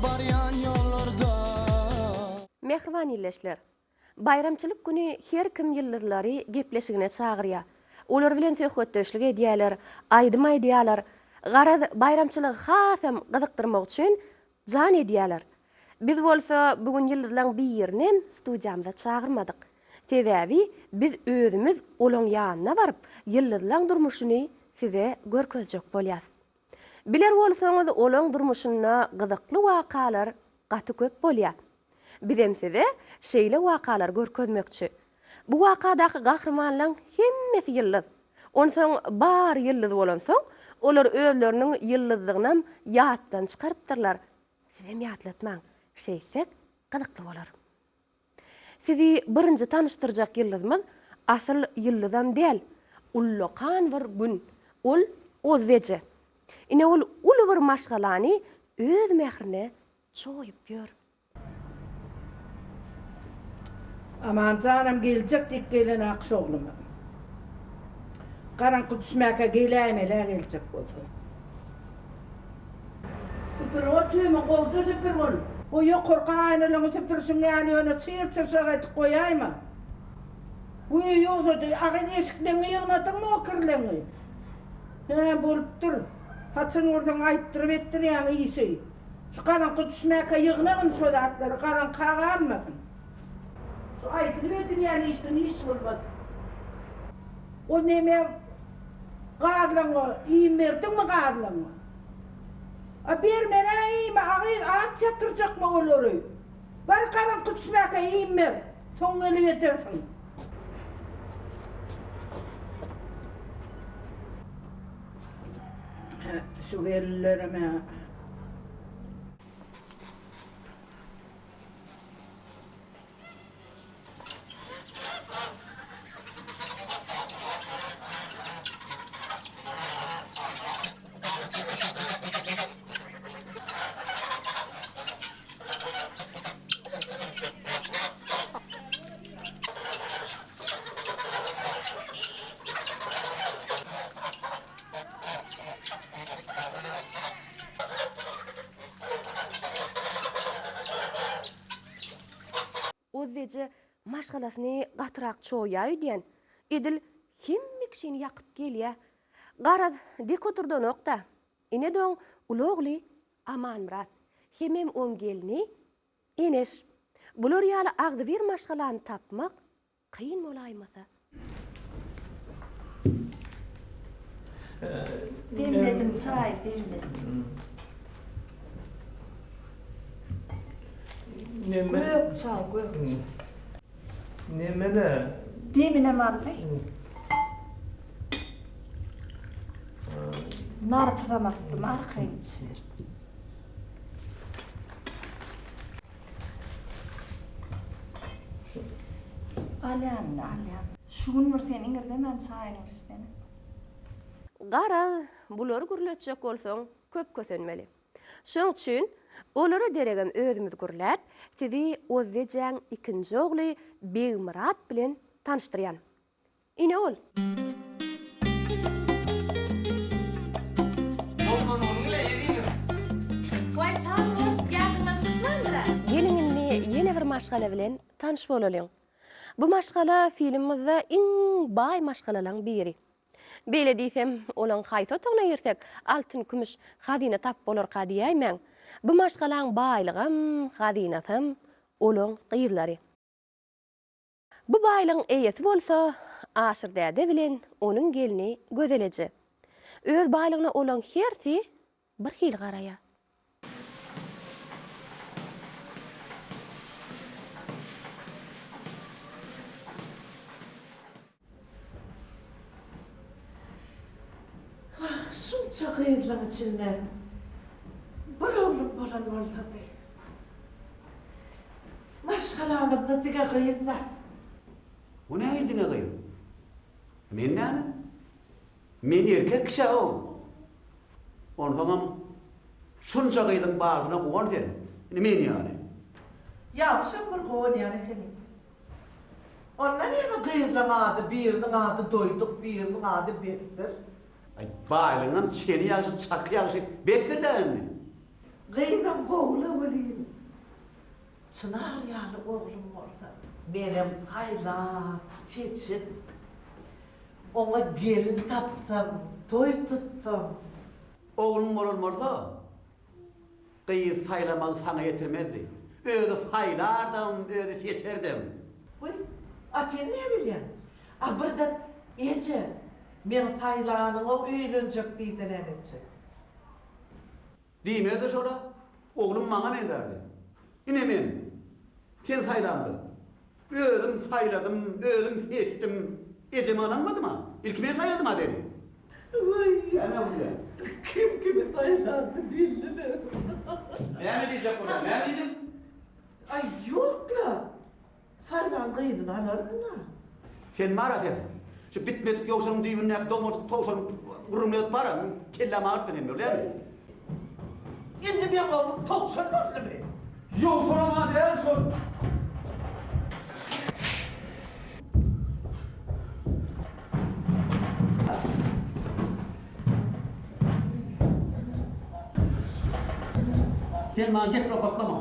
barýan ýollarda. Mähriban ildeşler! Baýramçylyk güni her kim ýyldyzlary gepleşigine çagyrýar. Olar bilen söhbetdeşlik edýärler, aýdym aýdýarlar. Garaz, baýramçylygy hasam gyzykdyrmak üçin jan edýärler. Biz bolsa bu gün ýyldyzlaň birinem studiýamyza çagyrmadyk. Sebäbi biz özümiz olaň ýanyna baryp, ýyldyzlaň durmuşyny size görkezjek bolýas. Biler bolsaňyz olaň durmuşynda gyzykly wakalar gaty köp bolýar. Bizem size şeýle wakalary görkezmekçi. Bu wakadaky gahrymanlaň hemmesi ýyldyz. Onsoň bary ýyldyz bolansoň, olar özleriniň ýyldyzdygynam ýatdan çykarypdyrlar. Sizem ýatlatmaň, şeýtsek gyzykly bolar. Sizi birinji tanyşdyrjak ýyldyzymyz asyl ýyldyzam däl, ullakan bir Gün. Ol Ozbeje. Ine ol uly bir maşgalany öz mährine çoýup ýör. Amanjanam geljek diýip gelen akşogluma. Garaňky düşmäkä geläýmel-ä geljek bolsa. Süpür o tümi, gowja süpür bul. O ýokarky aýnalaňy süpürişiň ýaly ýöne çyr-çyrşak edip goýaýma. Güý ýogsa-da, agyz eşikleňi ýygnadyňmy o kirleňi? Hä, bolupdyr. Haçan görseň aýtdyryp etdirýäň işi. Şu garaňky düşmäkä ýygnagyn şo zatlary, garaňka galmasyn. Şu aýdylyp edilýän işden iş bolmaz. O neme gazlaňa iým berdiňmi gazlaňa? A bermel-ä iými agyz aç ýatyrjakmy olary? Bar garaňky düşmäkä iým ber, soň gelip edersiň. Şu gelinlerem-ä. Ozbeje maşgalasyny gatyrak çoýýa öýdýän. Edil hemme kişini ýakyp gelýä. Garaz, dek oturdanok-da. Ine doň uly ogly Amanmyrat hemem oň gelni Eneş. Bular ýaly agzybir maşgalany tapmak Kyn bolaýmasa. Demledim çaý demledim. Gök çaý gök çaý. Nemene? Deminem aldy. Narpyzam atdym arkaýyn içiber. Alýan-da, alýan. Şu gün bir sen iňirdemän çaýyňy bir içsene. Garaz, bulary gürletjek bolsaň, köp kösenmeli. Şoň üçin, olara deregem özümiz gürläp, sizi Ozzejäň ikinji ogly Begmyrat bilen tanyşdyrýan. Ine ol. Doglan günüň-le, ezizim! Waý, sag bol, ýadyňdan çykmandyr-a. Geliň indi ýene bir maşgala bilen tanyş bolalyň. Bu maşgala filmimizde iň baý maşgalalaň biri. Beýle diýsem, olaň haýsy otagyna girsek, altyn-kümüş hazyna tapyp bolarka diýäýmäň. Bu maşgalaň baýlygam, hazynasam olaň gyzlary. Bu baýlygyň eýesi bolsa Aşyr däde bilen onuň gelni Gözel eje. Öz baýlygyna olaň hersi bir hili garaýar. Wah, şunça gyzlaň içinde bir oglum bolan bolsady. Maşgalamyzda diňe gyz bar. O nähili diňe gyz? Men näme? Men erkek kişi-ow. Onsoňam şunça gyzyň barysyna guwan sen. Indi men ýaly. Ýagşam bir guwanýan ekeniň. Onda näme gyzlaň ady biriniň ady Doýduk, biriniň ady Besdir. Aý, baýlygyňam çeni ýagşy, çaky ýagşy, besdir-dä indi. Gyzam gowy-la welin, Çynar ýaly oglum bolsa, menem saýlap, seçip, oňa gelin tapsam, toý tutsam. Ogluň bolan bolsa, gyz saýlamagy saňa ýetirmezdi. Özi saýlardam, özi seçerdem. Goý, a sen näbilýäň? A birden, Eje, meň saýlanyňa öýlenjek diýse näme etjek? Diýmezdi şola, Oglum maňa meňzärdi. Ine men, sen saýlamda. Özüm saýladym, özüm seçdim. Ejeme ynanmadym-a. Ilki men saýladym-a seni. Waý. Näme gülýäň? Kim kimi saýlandy belli-le. Näme diýjek bolýaň? Näme diýdiň? Aý, ýok-la. Saýlan gyzyny alaryn-da. Sen bar-a sen. Şu bitmedik ýowşanyň düýbündäki dogmadyk towşan gürrüňini edip bar-a, kellämi agyrtma sen, bolýamy? Indi meň oglum towşan boldumy? Ýowşanam-a däl şol. Sen maňa gep nokatlama.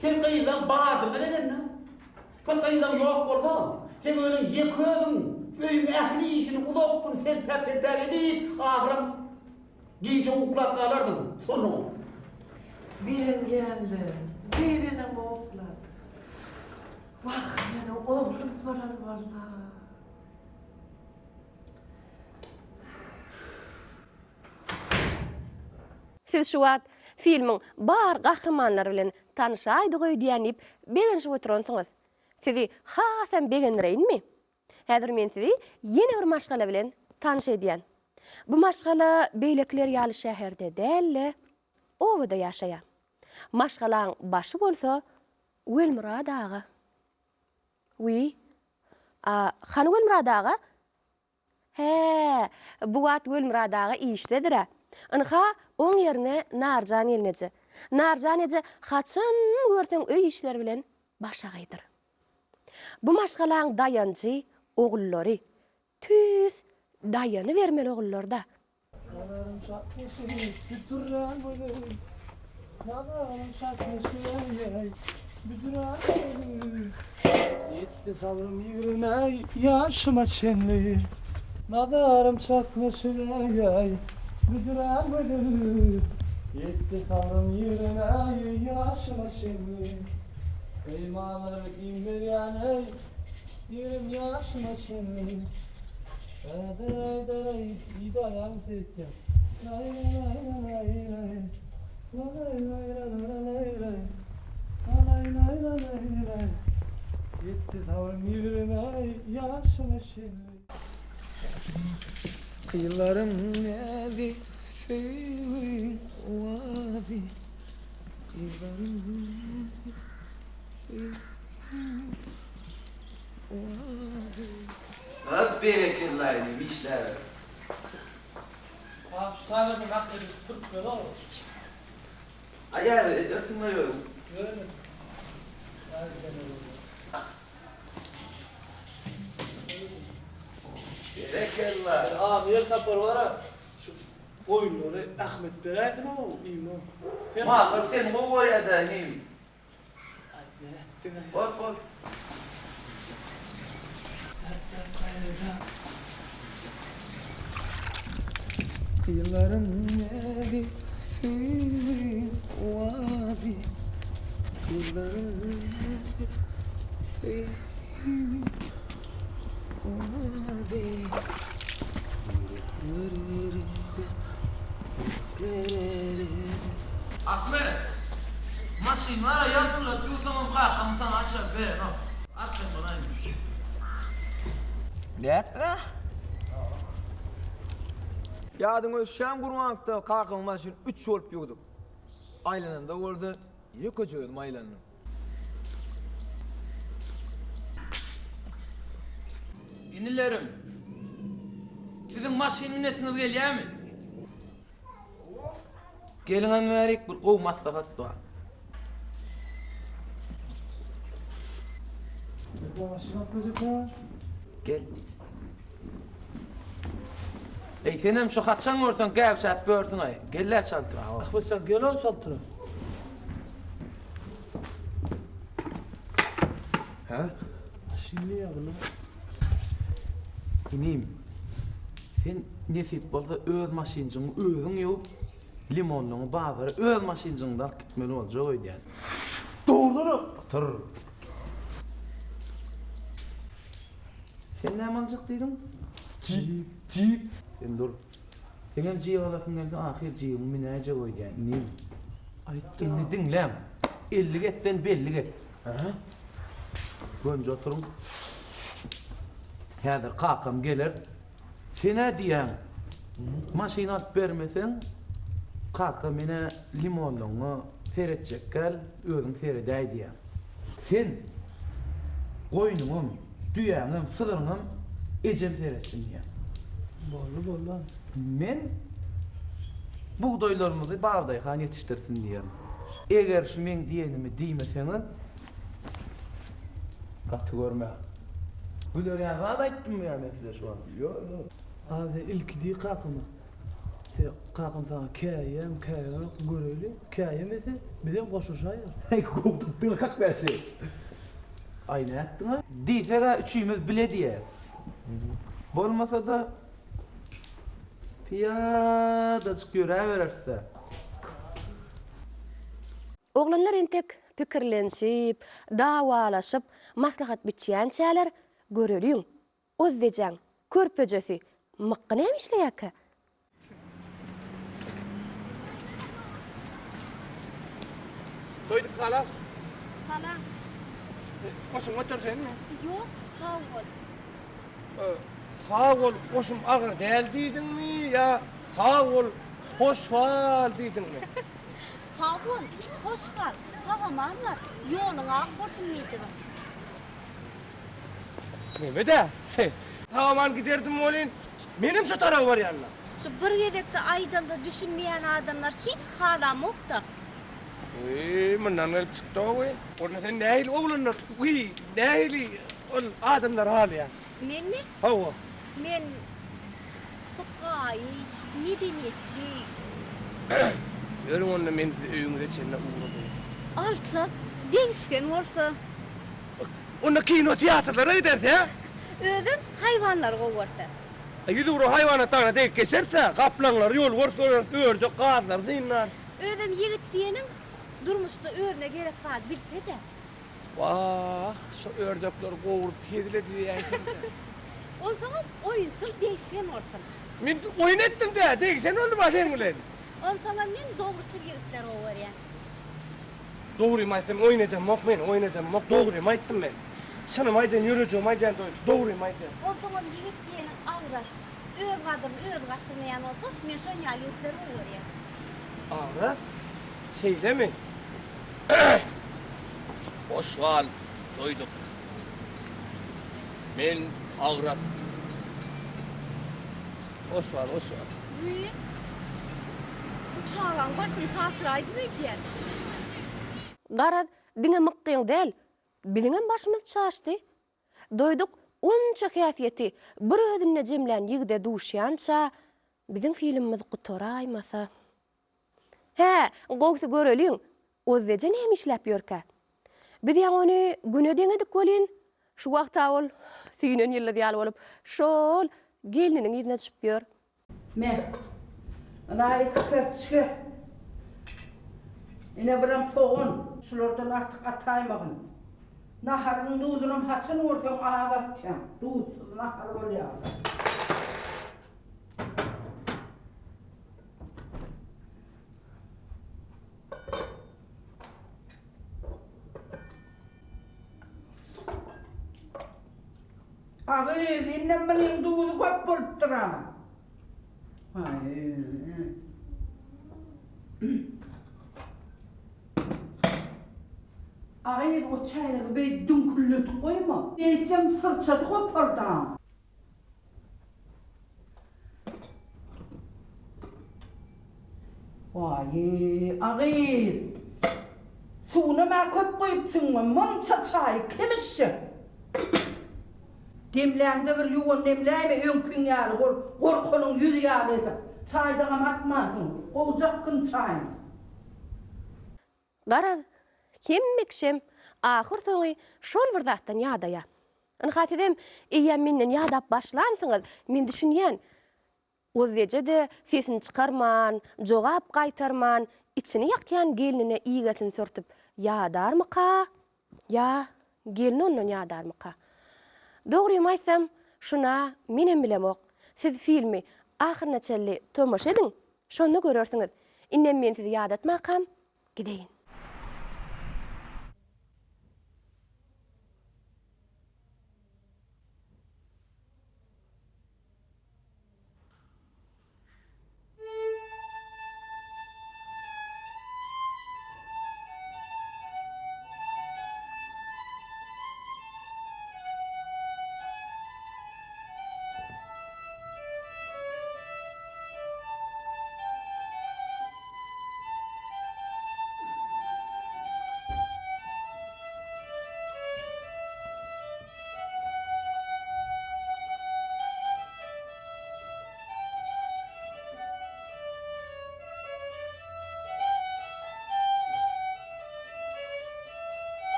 Sen gyzlaň badyny bileňmi? Şol gyzlaň ýok bolsa, seň özüň ýeke özüň öýüň ähli işini uzak gün selpäp-selpäp edip, ahyram gije uklap galardyň, surnugyp. Begenýänle, begenem oglan. Wah, meniň oglum bolan bolsa. Siz şu wagt filmiň bar gahrymanlary bilen tanyşaýdyk öýdýän diýip begenişip oturansyňyz. Sizi hasam begendireýinmi? Häzir men sizi ýene bir maşgala bilen tanyş edýän. Bu maşgala beýlekiler ýaly şäherde däl-de, obada ýaşaýar. Maşgalaň başy bolsa Welmyrat aga. Wiý, a hany Welmyrat aga? Hä, bu wagt Welmyrat aga işdedir-ä. Ynha, oň ýerine Narjan gelneje. Narjan eje haçan görseň öý işleri bilen başagaýdyr. Bu maşgalaň daýanjy ogullary. Tüýs daýanybermeli ogullar-da. Nazarym şatlaşy büdürän gözel Nazarym şatlaşy büdürän gözel Ýetdi sabrym ýigrime ýaşyma çenli Nazarym çaknyşy büdürän gözel Ýetdi sabrym ýigrime ýaşyma çenli Peýmanlar iňdirýän Ýigrim ýaşyma çenli Daraý-daraý Idaýaň seýtýän Laý-la-laý-la-laý-laý La-laý-laý-la-la-laý-laý La-laý-laý-la-laý-laý Ýetdi sabrym ýigrime ýaşyma çenli. Gyzlaryň näzi, söýgiň owazy Gyzlaryň näzi, söýgiň Hop berekella inim işläber. Abi şu taýlaryny Ahmediň süpürip ber-ow. Aý edersiň-le özüň. Ýöne. Berekella. Abi her sapar bar-a şu goýunlary Ahmet beräýsin-ow iýme. Mallar seni gowy görýä-dä inim. Bol bol. Gyzlaryň näzi söýgi owazy Gyzlaryň näzi söýgi owazy Ahmet! Maşyn bar-a, ýalpyldap ýuwsaňam kakam saňa açar berenok. At sen bolaýyn. Nätdiň-ä? Ýadyňa düşýämi Gurbanlykda kakamyň maşynyny üç bolup ýuwduk. Aýlanamda bolsa ýekeje özüm aýlandym. Inilerim, siziň maşyn münesiňiz gelýärmi? Geliňem bärik bir gowy maslahat bar. Gel. Eý, senem şu haçan görseň gäwşäp ýörsüň-aý. Gel-ä çaltrak. Ahmet jan, gel-ow çaltrak. Hä? Şindi ýa bular. Inim, sen nesip bolsa öz maşynjyňy özüň ýuwup, limonlyňy bazara öz maşynjyňda alyp gitmeli boljak öýdýän. Dogrudanam. Otur. Sen näme aljak diýdiň? Jip. Jip. Sen dur. Seňem jip alasyň gelse ahyr jibiňi münäýjek öýdýän, inim. Aýtdy. Indi diňläň. 50 etden bellik et. Aha. Gönje oturyň. Häzir kakam geler. Sen-ä diýýäň, maşyn alyp bermeseň, kaka men-ä limonlaryňa seretjek däl, özüň seredäý diýýäň. Sen goýnuňam, düýäňem, sygryňam ejem seretsin diýýäň. Boldy, boldy. Men bugdaýlarymyzy Babdaýhan ýetişdirsin diýýän. Eger şu meň diýenimi diýmeseňiz, gaty görmäň. Güler ýaly zat aýtdymmy ýa men size şu wagt? Ýok, ýok. A sen ilki diý kakama. Se kakam saňa käýýämi, käýenokmy göreýli. Käýemese, bizem goşulyşaýarys. Heý, gowy tutduň kak bäşi. Aý nätdiň-aý? Diýseg-ä üçimiz bile diýeris. Bolmasa-da pyýadajyk ýöräbereris-dä. Oglanlar entek pikirlenşip, dawalaşyp, maslahat biçýänçäler, göreliň, Ozdejäň körpejesi Mykgy näme işleýärkä? Doýduk salam. Salam. Goşuň göterişeýinmi? Ýok, sag bol. Sag bol, goşum agyr däl diýdiňmi ýa sag bol, hoş gal diýdiňmi? Sag bol, hoş gal, sag-aman bar, ýoluň ak bolsun diýdigim. Neme-dä? Sag-aman giderdim welin, menem şo taraba barýan-da. Şu bir gezekde aýdamda düşünmeýän adamlar hiç halamok-da. Eý, mundan gelip çykdy-ow. Onda sen nähili oglanlar, wiý, nähili ol adamlary halaýaň? Menmi? Hawa. Men sypaýy, medeniýetli. Ýörüň onda men sizi öýüňize çenli ugradaýyn. Alçak, degişgen bolsa. Onda kino teatrlara gideris, hä? Özem haýwanlary gowy görse. Ýüzugra haýwanat dagyna degip geçeris-ä, gaplaňlary ýol görüp ördek, gazlary synlarys. Özem ýigit diýeniň durmuşda özüne gerek zady bilse-de. Wah, şo ördekleri gowrup hezil ediäýseň-dä. Onsoňam oýunçyl degişgen bolsun. Men oýun etdim-dä, degişen boldum-a seň bilen. Onsoňam men dogruçyl ýigitleri gowy görýän. Dogrymy aýtsam oýun edemok men, oýun edemok, dogrymy aýtdym men. Çynymy aýdýan, ýürejigimi aýdýan doýduk, dogrymy aýdýan. Onsoňam ýigit diýeniň agras, öz gadyryny özi gaçyrmaýan bolsa, men şon ýaly ýigitleri gowy görýän. Agras? Şeýlemi? Hoş gal, doýduk. Men agras. Hoş gal, hoş gal. Wiý, bu çagaň başyny çaşyraýdym öýdýän. Garaz, diňe Mykgyň däl, biziňem başymyz çaşdy. Doýduk onça häsiýeti bir özünde jemlän ýigide duşýança, biziň filmimiz gutaraýmasa. Hä, gowsy göreliň, Ozdeje näme işläp ýörkä? Biz ýaňy ony Güne deňedik welin, şu wagt-a ol süýnen ýyldyz ýaly bolup, şo-ol gelniniň yzyna düşüp ýör. Me, ynha iki kerçge. Ine birem sogan. Şulardan artyk ataýmagyn. Naharyň duzunam haçan görseň az atýaň. Duzsuz nahar bolýar-da. Agyz, indem munuň duzy köp bolupdyr-a. Agyz, o çäýnegi beý düňkülledip goýma. Beýtseň syrçasy gopar-da. Waý, a gyz! Suwunam-a köp guýupsyň we munça çaýy kim içjek? Demläňde bir ýuwan demläýme öňkiň ýaly ol gorkanyň ýüzi ýaly edip. Çaýdagam atmansyň. Gowjakgyn çaýyň. Garaz, hemme kişem ahyrsoňy şol bir zatdan ýadaýar. Ynha sizem eýýäm menden ýadap başlansyňyz, men düşünýän. Ozbeje-de sesini çykarman, jogap gaýtarman, içini ýakýan gelnine igesini sürtüp ýadarmyka ýa gelni ondan ýadarmyka? Dogrymy aýtsam, şuna menem bilemok. Siz filmi ahyryna çenli tomaşa ediň, şonda görersiňiz. Indem men sizi ýadatmakam gideýin.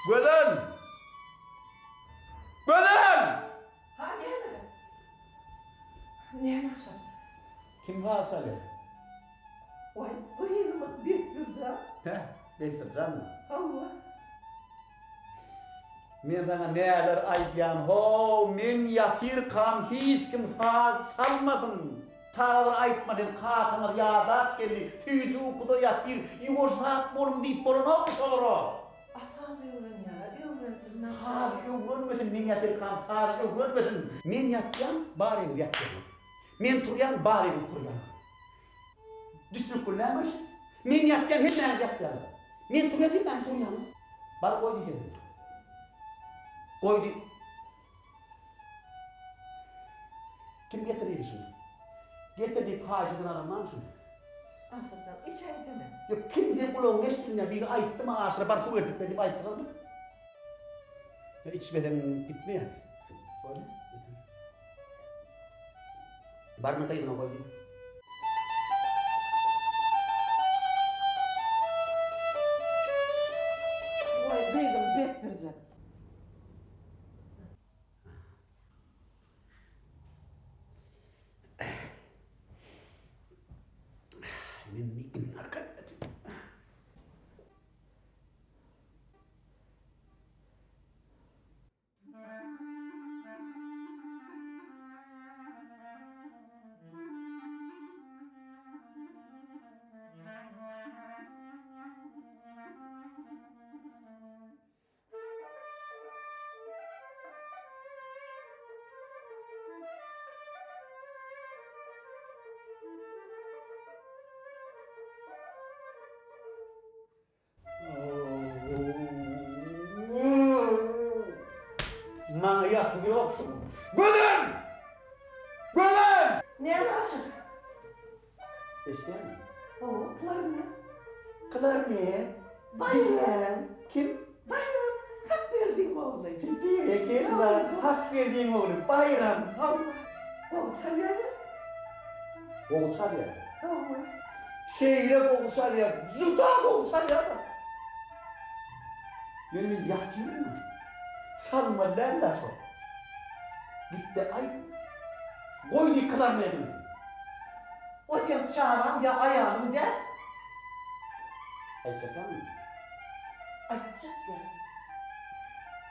Gözel! Gözel! Ha näme? Näme aşa? Kim saz çalýar? Waý, gyzymyz Bessirjan. Hä, Bessirjanmy? Hawa. Men saňa näler aýdýan, how, men ýatyrkam hiç kim saz çalmasyn. Sazlar aýtma sen, kakaňyz ýadap geldi, süýji ukuda ýatyr, ýuwaşrak boluň diýip bolanokmy şolara? A saz öwrenýär-ä, öwrensin naçar. Saz öwrenmesin, men ýatyrkam saz öwrenmesin. Men ýatýan, baryňyz ýatýaňyz. Men turýan, baryňyz turýaňyz. Düşnükli näme şu? Men ýatýan, hemmäňiz ýatýaňyz. Men turýan, hemmäňiz turýaňyz. Bar goý diý sesini. Goý diý. Kim getirýär şuny? Getir diýip haýyş eden adam barmy şuny? Aşyrjan, içäýsene. Ýok, kim seň gulagyňa eşidilmeýär, biri aýtdymy Aşyra bar suw eltip ber diýip aýtdylarmy? Ýa içmeseň gitmeýär. Bolýa. Baryny gyzyňa goý diý. Waý gyzym besdirje. Maňa ýatygy ýok şuň. Gözel! Gözel! Näme aşyr? Eşidýäňmi? Hawa, klarnet. Klarnet? Baýram. Kim? Baýram, Hakberdiň ogly. Berekella, Hakberdiň ogly Baýram. Hawa. Gowy çalýar-a? Gowy çalýar. Hawa. Şeýle gowy çalýar, juda gowy çalýar-da. Ýöne men ýatyryn-a. Çalmaly däl-dä şol. Git-de aýt. Goý diý klarnetiňi. O seň çagaň ýa aýalyň däl. Aýtjakamy? Aýtjak ýa.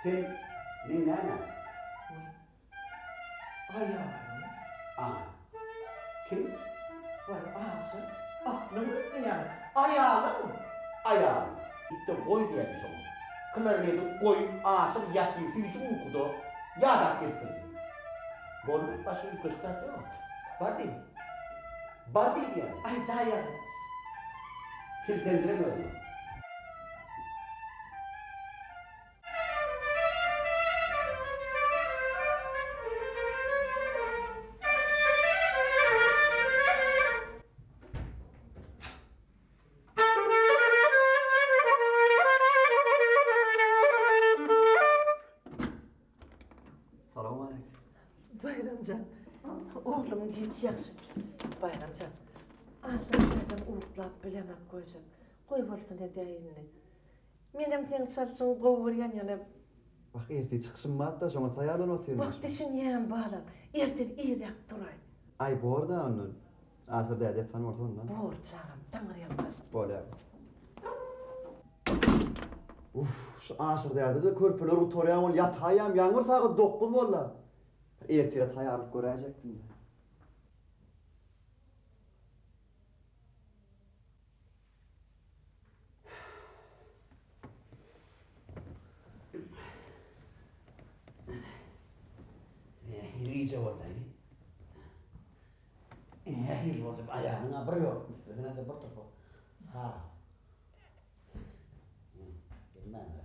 Sen men näme? Goý. Aýalyň. A. Kim? Waý, Aşyr, aklyň gitdi ýaňy. Aýalyň. Aýalyň. Git-de goý diýäýdim şoňa. Klarneti goý, Aşyr ýatyr süýji ukuda, ýadap gelipdir diý. Boldy, başga üýtgeşik zat ýok. Bar diý. Bar diý diýýän. Aýdaýaly. Siltenjireme özüňi. Oglum hiç ýagşy. Baýram jan, aşyr dädem uklap bilenok göjek. Goý bolsun edäý indi. Menem seň çalşyňy gowy görýän ýöne. Wah, ertir çykyşym bar-da, şoňa taýýarlanyp otyryn. Wah, düşünýän balam. Ertir irräk turaý. Aý, bor-da ondan. Aşyr däde ýatan bolsa onda. Bor, çagam, taňryýalkasyn. Bolýar. Uff, şu Aşyr däde-de körpeler gutarýan bolup ýataýýam, ýaňy bir sagat dokuz boldy. Ertire taýýarlyk göräýjekdim-de. Nähili gije boldy-aý? Nähili boldy? Aýagyň-a bir ýok, üstesine-de bir topar sag. Gelmändir.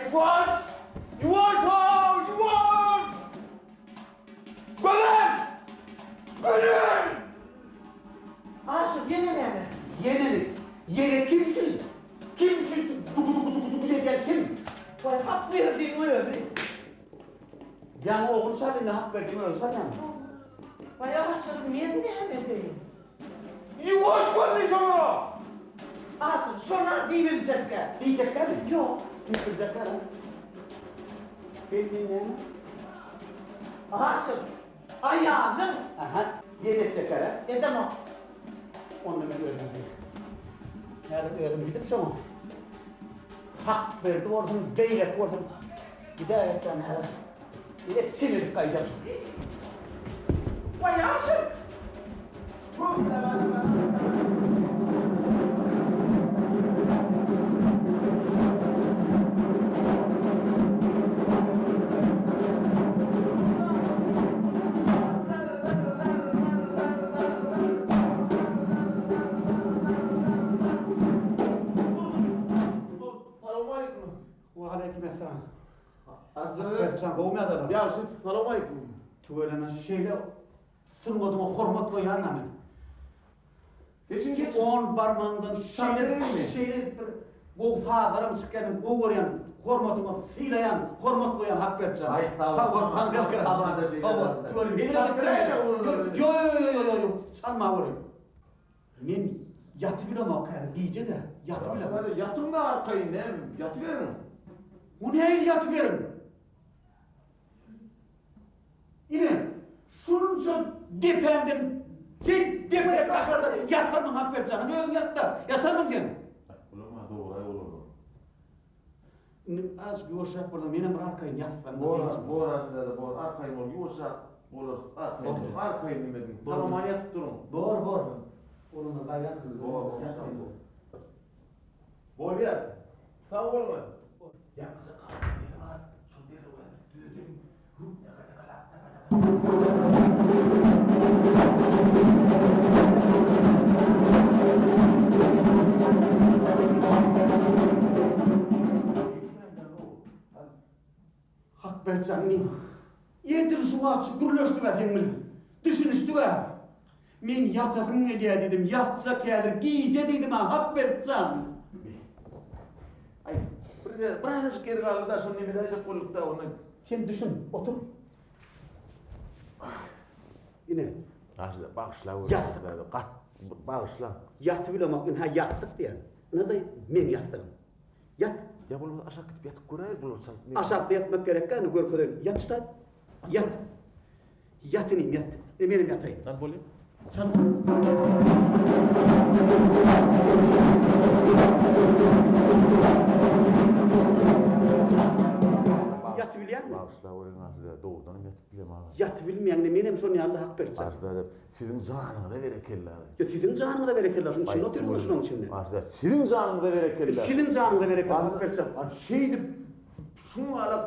Ýuwaş! Ýuwaş how! Ýuwaş! Gözel! Gözel! Aşyr, ýene näme? Ýenemi? Ýene kim şul? Kim şu dugu-dugu-dugu-dugu edýän kim? Waý, hak berdiň özi. Ýaňy ogul şal indi hak berdiň özi şalýamy? Waý, Aşyr, men näme edeýin? Ýuwaş bol diýsene! Aşyr, şona diýibiljekkä. Diýjekkämi? Ýok. Diýip biljekkä? Sen men näme? Aşyr, aýalyň! Aha, ýene etjekkä-dä? Edemok. Onda men özüm gideýin. Häzir özüm gidip şoňa Hakberdi bolsun, beýleki bolsun, gidäýekdän häzir. Ine siňirip gaýdaryn. Waý, Aşyr! Salowmaleýkim. Waleýkim essalam. Azizler. Gowumy ýagdaýlar? Ýagşy, salowmaleýkim. Tüweleme şeýle Sungatyňa hormat goýýan-da men. Geçiň, geçiň. Şu on barmagyňdan şeýle şeýle bir gowy sazlaram çykýar, men gowy görýän, hormatyňa sylaýan, hormat goýýan Hakberdi jan. Aý, sag bol. Sag bol, Taňryýalkasyn. Hawa, tüweleme, hezil edip diňle. Ýo, ýo, ýo, ýo, ýo, çalma göreyim. Men ýatybilemok häzir, gije-de, ýatybilemok. Ýatyň-da arkaýyn, näme, ýatyberiň. O nähili ýatyberiň? Ine, şunça depäňden şeýdip deprek kakar-da ýatarmyň Hakberdi jan, özüň ýat-da, ýatarmyň sen? Bulam-a dogry-aý olardan. Indi azajyk ýuwaşrak bolsaň, menem bir arkaýyn ýatsam-da Bor, diýjek. bor Aziz bor, arkaýyn bol, ýuwaşrak bolarys, arkaýyn bol, arkaýyn neme ediň, sag-aman ýatyp duruň. Bor, bor. Oglumdan gaýrat edin, Bor, bor, ýataýyn. Bolýar. Sag boluň. Ýaňyja galan ýeri bar, şol derwezäni düzedeliň. Hakberdi jan inim. Edil şu wagt şu gürleşdik-ä seň bilen. Düşünişdik-ä. Men ýatasym gelýär diýdim, ýatjak häzir gije diýdim-ä Hakberdi jan. Aý, bir birazajyk ýeri galdy-da, şony nemedäýjek bolduk-da, onda. Sen düşün, otur. Ine. Aşyr, bagyşla. Ýassyk. Gat, bagyşla. Ýatybilemok, ynha ýassyk diýýän. Ynha-da meň ýassygym. Ýat. Ýa bolmasa aşak gidip ýatyp göräýeli bular çalyp. Aşakda ýatmak gerekkä, indi görkezeýin. Ýat şuta. Ýat. Ýat inim, ýat. Ine menem ýataýyn. Lan bolýa. Çal. Ýatybilýäňmi? Bagyşla welin Aşyr, dogrudanam ýatyp bilemok. Ýatybilmeýäňde menem şon ýaly hak berjek. Aşyr däde, siziň janyňyza berekella. Ýa siziň janyňyza berekella, şunuň içinde otyrmyň şunuň içinde. Aşyr däde, siziň janyňyza berekella. Siziň janyňyza berekella hak berjek. Şeýdip şuň ýaly.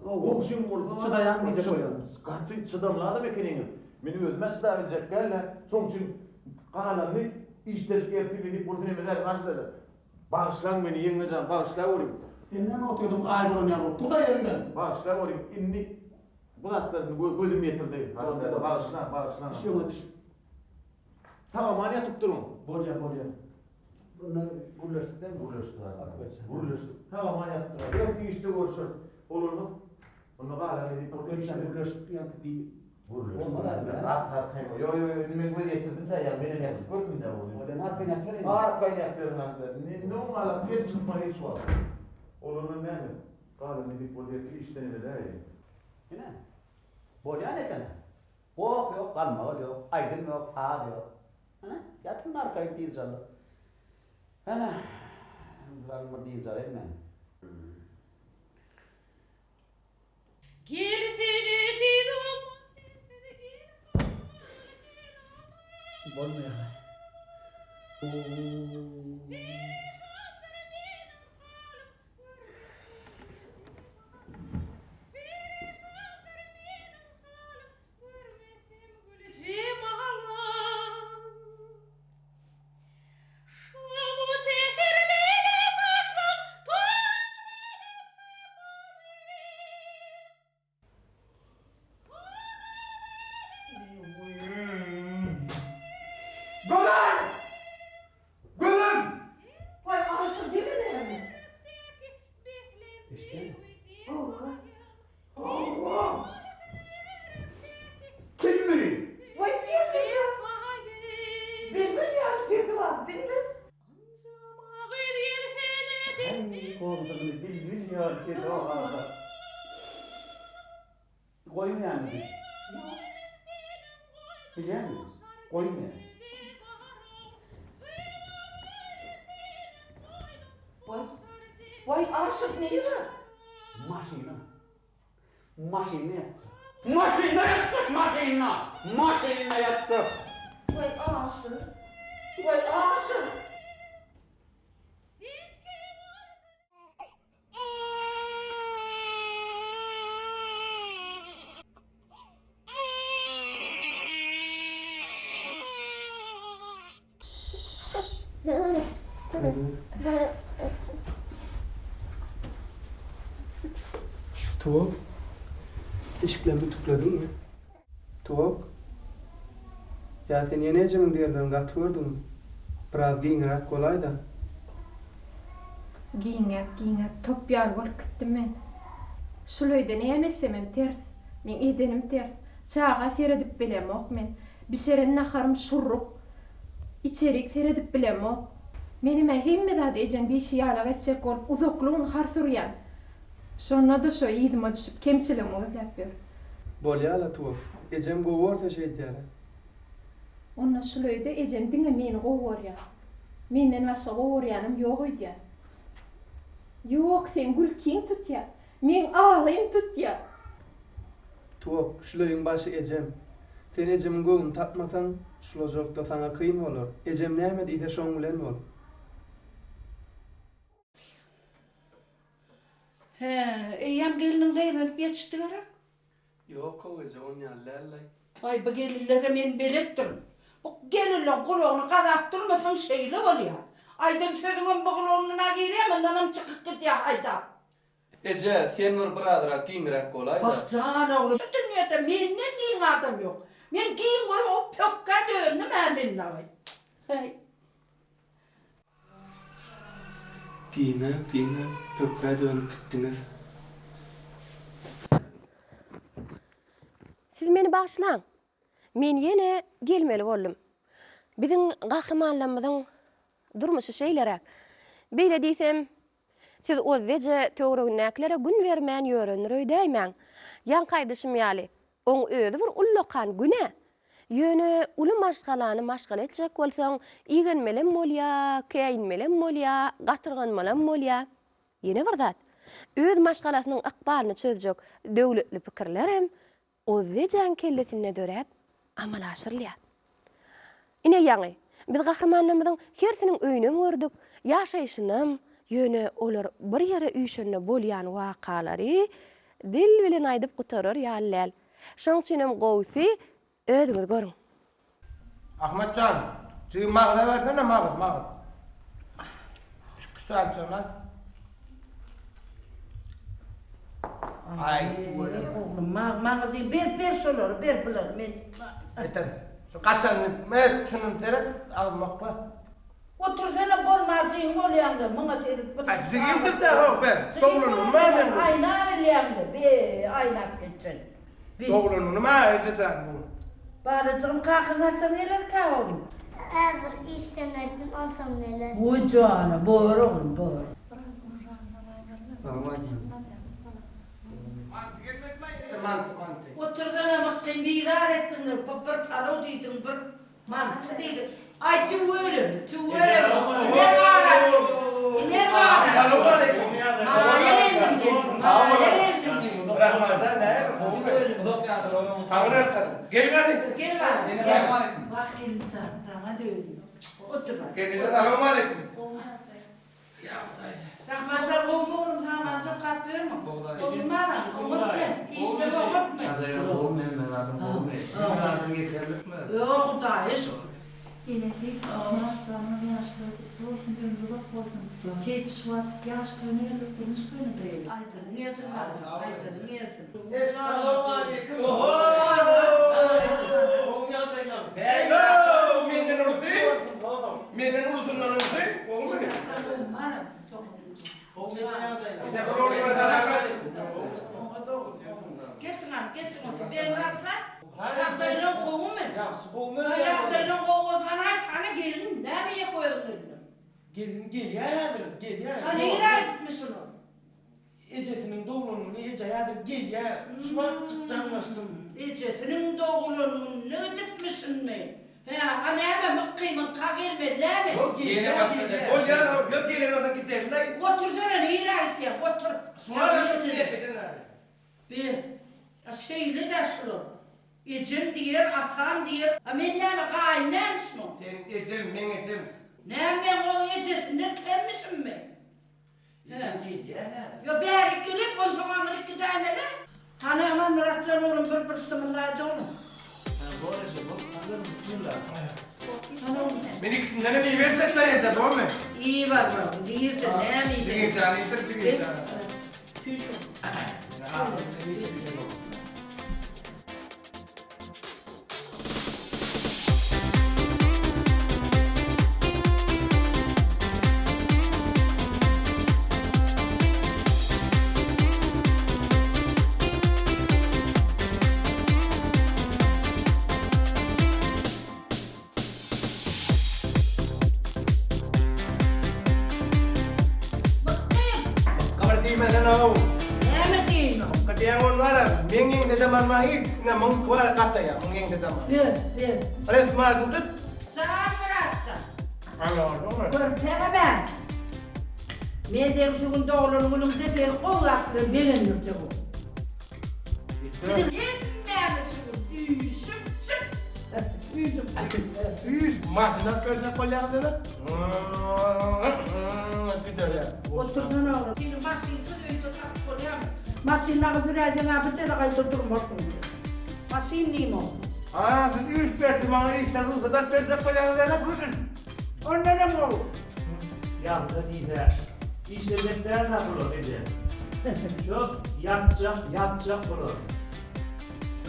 Goňşyň bolsa Çydaýaň diýjek bolýaň. Gaty çydamly adam ekeniňiz. Men özüm-ä çydabiljek däl-ä. Şoň üçin galanyny işdeşik ertir nesip bolsa neme edärin Aşyr däde. Bagyşlaň meni ýeňňe jan, bagyşlaweriň. Sen näme otyrdyň aý bolan ýaly bolup, tur-da ýeriňden. Bagyşlaweriň, indi bu zatlar indi gözüm ýetirdi. Aşyr däde, bagyşlaň, bagyşlaň. Iş öňe düş. Sag-aman ýatyp duruň. Bolýa, bolýa. Bunda gürleşdik dämi? Gürleşdik aga. Gürleşdik. Sag-aman ýatyp duruň. Ertir işde görüşeris. Bolanok. Onda galan edip bolýa. Gürleşdik ýaňky diý. Gürleşdik. Rahat arkaýyn. Ýo, ýo, ýo, indi men göz ýetirdim-dä, ýa menem ýatyp gördüm indi ony. Bolýa, arkaýyn ýatyber indi. Arkaýyn ýatyryn aslynda. Indi oň ala ses çykmaz hiç wagt. Olandan näme? Galan edip bolýa, ertir işden eme däýeli. Ine. Bolýan eken-ä. Goh ýok, galmagal ýok, aýdym ýok, saz ýok. Ine, ýatyn arkaýyn dynç alyp. Ene, zalyň bir dynç alaýyn men. Gelsene tiz aman sensiz gel Bolmaýar. Gözel! Gözel! Waý, Aşyr gele näme? Eşidýäňmi? Hawa. Hawa. Kimmi? Waý, gelneje. Bilbil ýaly sesi bar, diňle. Häý, goldugyny bilbil ýaly sesi bar. Goýmaýarmy? Ýok. Bilýäňmi? Goýmaýar. Waý, waý, Aşyr nire? Maşyna. Maşynda ýatjak. Maşynda ýatjak, maşynda! Maşynda ýatjak! Waý, Aşyr! Waý, Aşyr! Tuwak, eşiklerini ütüklediňmi? Tuwak, ýa sen ýene ejemiň diýenlerini gaty gördüňmi? Biraz giňräk bolaý-da. Giňäp, giňäp, top ýaly bolup gitdim men. Şul öýde näme etsemem ters. Meň edenim ters. Çaga seredip bilemok men. Bişiren naharym şurruk. Içerik seredip bilemok. Menem-ä hemme zady ejeň diýşi ýalak etjek bolup uzakly gün hars urýan. Şonda-da şo yzyma düşüp kemçiligimi gözläp ýör. Bolýa-la Tuwak. Ejem gowy görse şeýdýär-ä. Onda şul öýde ejeň diňe meni gowy görýär. Menden başga gowy görýänem ýok öýdýän. Ýok, seň gülkiň tutýar. Meň agym tutýar. Tuwak, şul öýüň başy ejem. Sen ejemiň göwnüni tapmasaň, şulajalykda saňa kyn bolar. Ejem näme diýse şoň bilen bol. Hä, eýýäm gelniň zeýrenip ýetişdi gerek? Ýok-ow eje, on ýaly däl-laý. Aý, bu gelinlere men beletdirin. Bu gelinleň gulagyny gazap durmasaň şeýle bolýar. Aýdan sözüňem bu gulagyndan-a girýär, mundanam çykyp gidýär haýdap. Eje, sen bir birazrak giňräk bolaý-da. Wah, jan oglum, şu dünýede menden giň adam ýok. Men giň bolup, o pökgä döndüm-ä men dagy. Häý. Giňäp, giňäp, pökgä dönüp gitdiňiz. Siz meni bagyşlaň. Men ýene gelmeli boldum. Biziň gahrymanlarymyzyň durmuşy şeýleräk. Beýle diýsem, siz Ozzeje töweregindäkilere gün bermän ýörendir öýdäýmäň. Ýaňky aýdyşym ýaly, oň özi bir ullakan gün-ä. Ýöne uly maşgalany maşgala etjek bolsaň, igenmelem bolýa, käýinmelem bolýa, gatyrganmalam bolýa. Ýene bir zat, öz maşgalasynyň ykbalyny çözjek döwletli pikirlerem Ozzejäň kellesinde döräp, amala aşyrylýar. Ine ýaňy, biz gahrymanlarymyzyň hersiniň öýünem gördük, ýaşaýşynam, ýöne olar bir ýere üýşende bolýan wakalary. dil bilen aýdyp gutarar ýaly däl. Şoň üçinem gowusy özüňiz görüň. Ahmet jan, jigim magyza bersene magyz, magyz. Şu sanyjygyny al. Aý, tüweleme. Oglum, mag, magyzy ber, ber şolary, ber bulary, men. Getir. Şu gaçanyny, met, şuny seret, agzyma okla. Otursana bolma jigim bolýaňda, muňa seredip bir. Aý, jigimdir-dä, ho, ber. Dogulanyny ma men bu. Aýna bilýäňde, be, aýnap gitsin. Dogulanyny ma, eje jan, bu. Balajygym kakaň haçan gelerkä oglum? Häzir işden gelsin onsoň geler. Goý jana, bor oglum, bor. Manty gelmedimi eje, manty, manty. Otursana mykgyn bizar etdiňler, bir palaw diýdiň, bir Manty diýdi. Aý tüweleme, tüweleme. Iner bara. Iner bara. Salowmaleýkim. Maýa geldim geldim. Maýa geldim. Rahmanjan näme gowumy? Uzak ýaşa oglum. Taňry ýalkasyn. Gel gani. Gel bari. Gel. Wah gelin jan, saňa döwüm. Otur. Gelneje salowmaleýkim. Rahman jan gowumy oglum saman jokap ýörmüň. Gowy balam, oňatmy? Işler oňatmy? Ýagdaýlar gowumy hemme zadyň gowumy? Hemme zadyň ýeterlikmi? Ýok Hudaýa şükür. Enesi, Myrat janyň ýaşlygy gutly bolsun, ömri uzak bolsun. Şeýdip şu wagt ýaş toýuna geldik, durmuş toýuna da geldik. Aýdylyň gelsin balam, aýdylyň gelsin. Essalawmaleýkim. Gowy ýagdaýlar. Menden ulusy. Menden ulusyndan ulusy. Gowumy? Geçiň han, geçiň otur. Begmyrat jan, ýagdaýlaň gowumy? Ýagşy, gowumy? Ýagdaýlaň gowy bolsa, hany aýt, hany gelin, näme iýek özüň gelinem? Gelin gelýär häzir, gelýär. Ha nirä gitmiş olar? Ejesiniň doglan güni eje häzir gelýä şu wagtjyk jaňlaşdym. Ejesiniň doglan gününe gidipmişinmi? Hä, a näme Mykgymyňka gelmeli dämi? Ýok gelýä gelýä. Bolýar how, ýok gelen bolsa giderlaý. Otursana nirä gitýäň, otur. Şuňa şu niýet eden ýaly. Be, a şeýle-dä şular. Ejem diýer, atam diýer. A men näme, gaýyn nämişmiň? Seň ejem, meň ejem. Näme men oň ejesinden kemmişimmi? Eje gelýä hä. Ýo bärik gelip onsoň aňryk gidäýmeli. Hany Amanmyrat jan oglum bir bir symyllaýda oglum. Hä bor eje bor hany bismilla. Hany oglum. Men ikisindenem iberjekler eje bormy? Iýip al oglum nirde näme iýjek. Jigim jan iýdir jigim jan. Tüýs oglum. Gabar diýmesene-ow. Näme diýeýin-ow? Hykga diýen ol bar-a, meň ýeňde daman bar, ilkine muňky bar, gataýar, muň ýeňde daman. Ber, ber. Resmasyny tut. Jan Myratjan. Aňladymmy? Görseňe bä. Men seň şu gün doglan günüňde seni gowy zat bilen begendirjek oglum. Biziň hemmämiz şu gün üýşüp çyk. Üýşüp çyk. Üýş, maşyn alyp bersek bolýar sana. Giderýär. Otursana oglum. Seni maşynsyz öýde tapyp bolýarmy? Maşynlaňy süräýseň-ä bir jelegaýda durmarsyň. Maşyn diýme. A, siz üýşüp berdi maňa işden rugsat alyp berjek bolýaňyz ýa-da pulsuz. Ondanam gowy. Ýagşy diýse, işlejek däl-dä bular, eje. Şo ýatjak, ýatjak bular.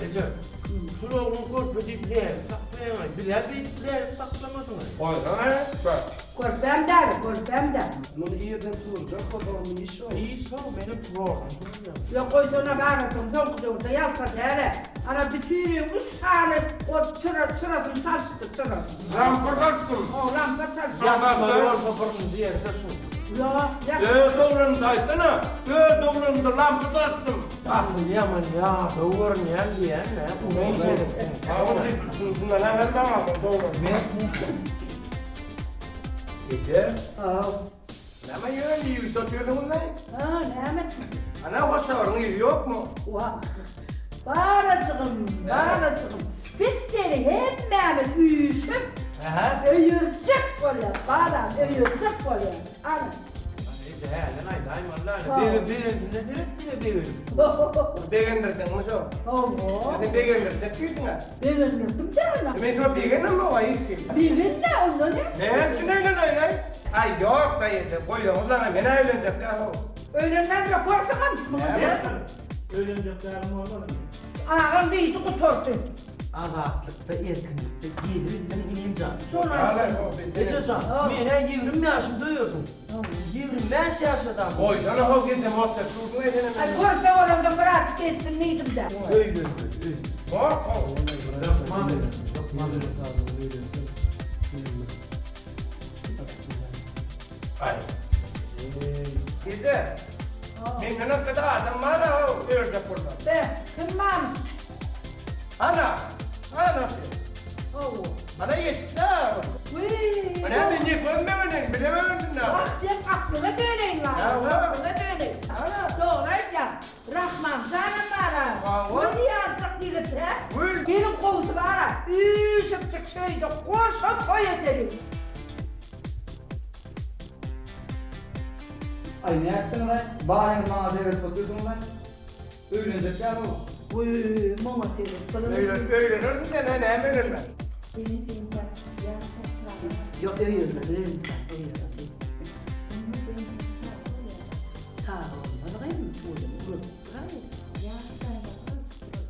Eje, şul oglan körpe diýip nädip saklaýaňaý? Biz-ä beýdip nädip saklamadyňaý? Goýsana, bak. Körpäm däl, körpäm däl. Muny irden turjak bolsaňam iş-ow. Iş-ow, menem turardym turmaýan. Ýok, goýsana barasyň, soňky döwürde ýalta däl-ä. Ana, bütin öýüň üç sany ot çyra, çyrasyny çalyşdy, çyrasyny. Lampa çalyşdym. Ho, lampa çalyşdy. Ýatmaly bolsa birinji ýerde şu. Ýok, ýat. Öz dogranymda aýtsana, öz dogranymda lampa çalyşdym. Asyl ýaman ýadaw görünýän diýýän-dä. Eje. Haw. Näme ýöne iýip otyrdyňyzlaý? Ha, näme? Ana hoşaryň yzy ýokmy? Wah. Balajygym, balajygym. Biz seni hemmämiz üýşüp öýerjek bolýas, balam, öýerjek bolýas. Ana. Eje häzir aýdaýmaly-la. Begen begendiňde seret diňe begenip. Begendirdiňmi şo? Hawa. Sen begendirjek diýdiň-ä. Begendirdim däl-ä. Men şo begenemok-a hiç hili. Begen-dä onda ne? Näme üçin öýleneýin-aý? Aý ýok-da eje, goýaňyzlaň-a, men-ä öýlenjek däl-ow. Öýlenmän-de görseňem muňa Näme? Öýlenjek däliň bolmadymy? Agaň diýdi gutardy. Azatlykda, erkinlikde gezibildiň inim jan. Şony aýtdym. Eje jan, men-ä 20 ýaşymda ördüm. 25 ýaşda-da. Goýsana how gejem ot dep durduň esenem. Aý görse bolanda birazjyk etsin diýdim-dä. Öýlenmeli, öý. Ýok how. Hökman öýlen, hökman öýlen. Aý. Eje. Menden başga-da adam bar-a how öýerjek bolsaň. Be, kim barmyş? Ana! Ana sen! Hawa. Ana ýetişdi-ä. Wiý! Ana men ýeke özüm begeneýin, bile begensin-dä. Wah, sen aklyňa döneýin wah. Hawa. Aklyňa döneýin. Ana. Dogry aýdýaň. Rahman janam bar-a. Hawa. Gül ýaljak ýigit, hä? Gül. Geliň gowusy bar-a, üýşüpjik şöýde goşa toý edeliň. Aý nätdiňiz-aý, baryňyz maňa seredip otyrsyňyz-aý. Öýlenjek ýaly bolup. Wiý, maňa seret gyzym. Öýlen, öýlenersiň sen-ä, näme öýlenmän? Ene seňkä ýaş çaga. Ýok, öýermez, öýermez, öýermez. Onda seňkä çaga bolýar. Çaga bolmaz gyzym, özüň görüp duraý. Ýaş çaga azajyk durar.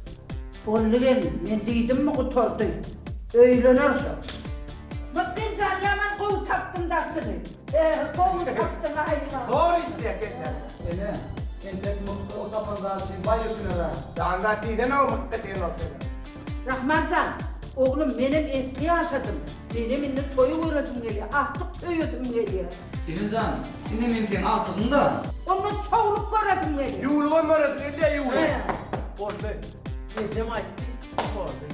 Boldy gelin, men diýdimmi gutardy. Öýlener şo. Mykgyn jan ýaman gowy tapdyň daşyny. Eh, gowy tapdyň aýla. Zor işleýär kelle. Ene, entek Mykgy o tapan zady üçin baý öküner-ä. Jan zat diýsene-ow Mykgy diýen bolsa. Rahman jan, oglum menem esli ýaşadym. Menem indi toýy göresim gelýär, agtyk söýesim gelýär. Ene jan, indi men seň agtygyň-da. Onda çowluk göresim gelýär. Ýuwlugam göresim gelýär, ýuwluk. Boldy. Ejem aýtdy, boldy.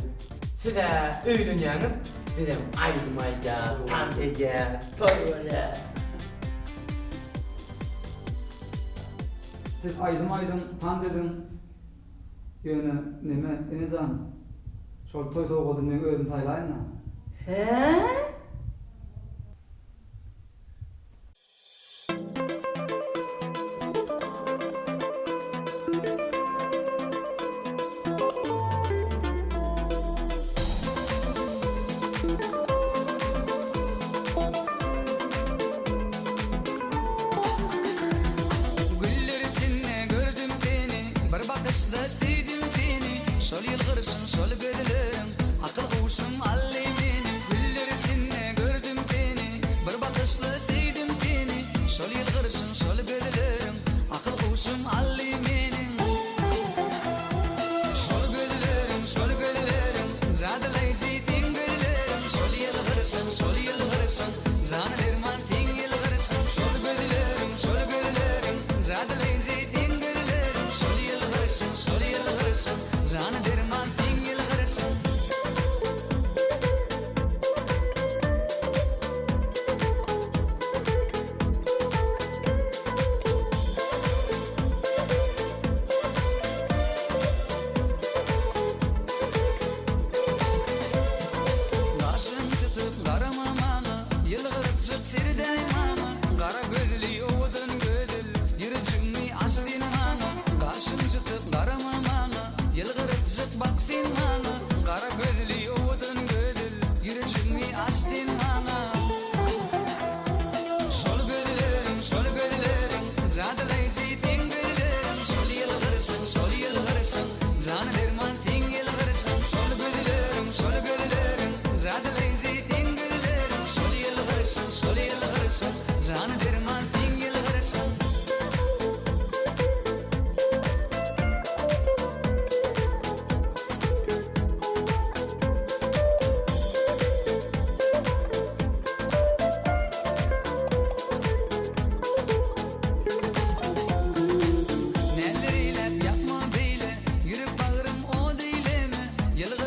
Siz-ä öýlenýäňiz, bizem aýdym aýdýas, tans edýäs, toý bolýar. Siz aýdym aýdyň, tans ediň. Ýöne, neme, ene jan, şol toý sowgadyny men özüm saýlaýyn-a. Hä? Güller içinde gördüm seni, Bir bakyşda söýdüm seni, Şol ýylgyryşyň, şol gözleriň, Akyl-huşum aldy meniň. Güller içinde gördüm seni, Bir bakyşda söýdüm seni, Şol ýylgyryşyň, şol gözleriň, Akyl-huşum aldy meniň. Şol gözleriň, şol gözleriň, Jadylaýjy seň gözleriň, Şol ýylgyryşyň, şol ýylgyryşyň, Jana derman seň ýylgyryşyň. Şol gözleriň, şol gözleriň, Jadylaýjy seň gözleriň, Şol ýylgyryşyň, şol ýylgyryşyň, Jana derman seň ýylgyryşyň. Gaşyň çytyp garama maňa, Ýylgyrypjyk seredäý maňa, Gara gözli owadan gözel, Ýürejiňi aç sen maňa. Gaşyň çytyp garama maňa, Ýylgyrypjyk bak sen maňa, Gara gözli owadan gözel, Ýürejiňi aç sen maňa. Şol gözleriň, şol gözleriň, Jadylaýjy seň gözleriň, Şol ýylgyryşyň, şol ýylgyryşyň, Jana derman seň ýylgyryşyň. Şol gözleriň, şol gözleriň, Jadylaýjy seň gözleriň, Şol ýylgyryşyň, şol ýylgyryşyň, Jana derman seň ýylgyryşyň. Näler eýläp ýakma beýle, Ýürek bagrym od eýleme, Ýylgyr.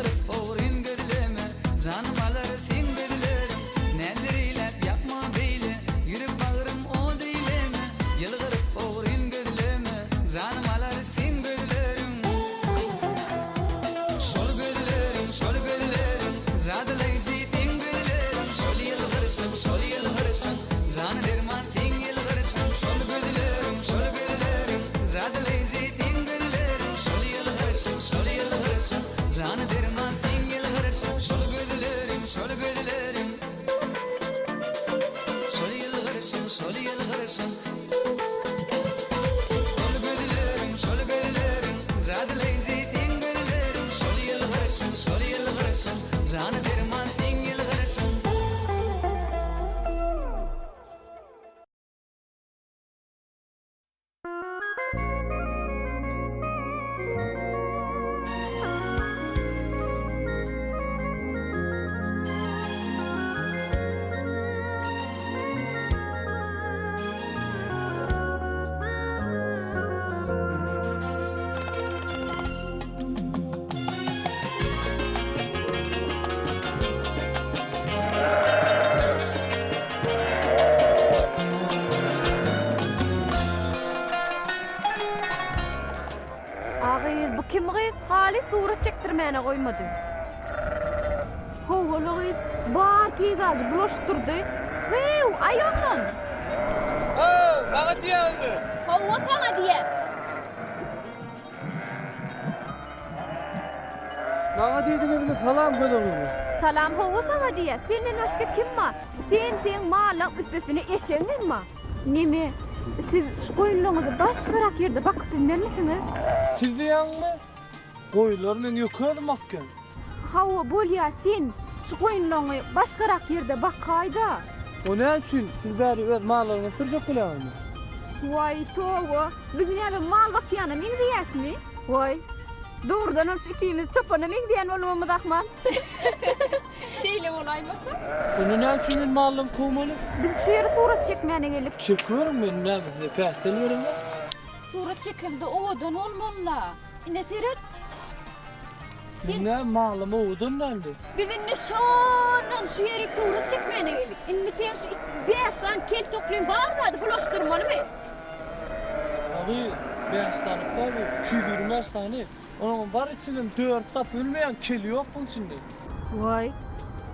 şol ýylgyryşyň. Şol gözleriň, şol gözleriň, jadylaýjy seň gözleriň, şol ýylgyryşyň, şol ýylgyryşyň, jana derman seň ýylgyryşyň. A gyz, bu kim gyz? Haly surat çekdirmäne goýmady. Howala gyz, bar peýzažy bulaşdyrdy. Gyýw, aý oglan! How, maňa diýýäňmi? Hawa, saňa diýýän. Maňa diýdiňizmi, salam gözel gyzlar. Salam, hawa saňa diýýän. Senden başga kim bar? Sen, seň mallaň üstesine eşegiňem bar. Neme, siz şu goýunlaryňyzy başgarak ýerde bakyp bilmezmisiňiz? Siz diýýäňmi? Goýunlar meň ýeke özüm bakýan. Hawa, bolýa, sen şu goýunlaryňy başgarak ýerde bakaý-da. O näme üçin? Siz bäri öz mallaryňyzy sürjek bolýaňyzmy? Waý, toba, biz näme mal bakýana meňzeýäsmi? Waý, dogrudanam şu ikimiz çopana meňzeýän bolmamyz ahmal. Şeýle bolaýmasa? Onda näme üçin men mallarymy kowmaly? Biz şu ýere surat çekmäne geldik. Çekiberiň men näme size päsgel beremok. Surat çekende owadan bolmaly-la. Ine seret. Sen näme malym owadan däldi. Biz indi şondan şu ýere surat çekmäne geldik. Indi sen şu bäş sany kel toklyň bar zady bulaşdyrmalymy? Agy bäş sany bar, 225 sany. Onuň bar içinden dört tapyp bilmeýän keli ýok buň içinde. Waý,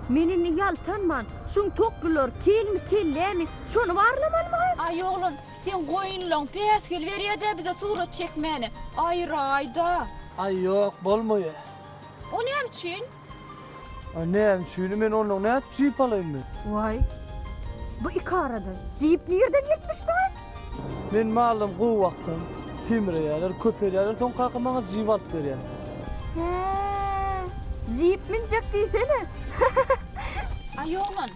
men indi ýaltanman, şuň toklulary kelmi, kellämi, şony barlamalymy gyz? Aý oglan, seň goýunlaň päsgel berýä-dä bize surat çekmäne. Aýraý-da. Aý ýok, bolmaýa. O näme üçin? Aý näme üçini, men ondan nädip jip alaýyn men? Waý, bu ikarada jip nirden gelip düşdi-aý? Men mallam gowy baksam, semreýärler, köpelýärler, soň kakam maňa jip alyp berýär. Hä, jip münjek diýsene. Aý oglan,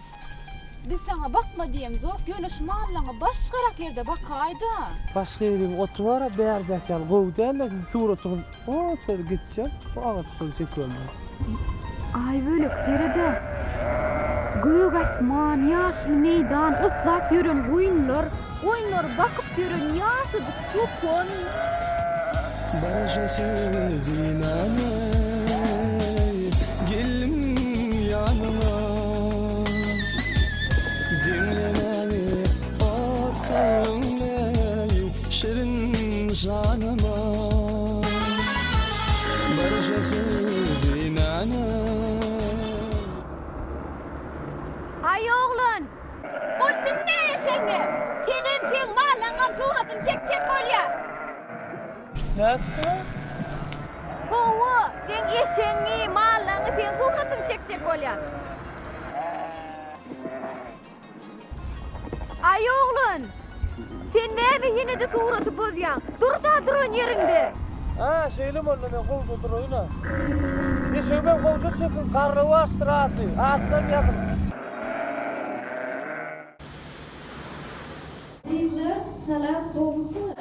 biz saňa bakma diýemzok, ýöne şu mallaňy başgarak ýerde bakaý-da. Başga ýeriň oty bar-a, bärdäki ýaly gowy däl-de, siziň suratyňyz o çöle gitjek, bu agaçlary çekibermeli. Aýbölek, sered-ä! Gök asman, ýaşyl meýdan, otlap ýören goýunlar, goýunlary bakyp ýören ýaşajyk çopan. Barja söz diýmän eý, geldim ýanyňa. Diňlemäni ot saldyň eý, şirin janyma. Barja söz diýmän eý. Aý oglan! Ol münde eşegiňe! Senem seň mallaňam suratyny çekjek bolýa! Nätdiň? Hawa, seň eşegiňi, mallaňy seň suratyňy çekjek bolýa! Aý oglan! Sen näme ýene-de suraty bozýaň? Dur-da duran ýeriňde! Hä, şeýlemi onda men gowja duraýyn-a. Eşegimem gowja çekiň, Garrybaşdyr ady, atynam ýazyň. Gyzlar salam gowmysyňyz.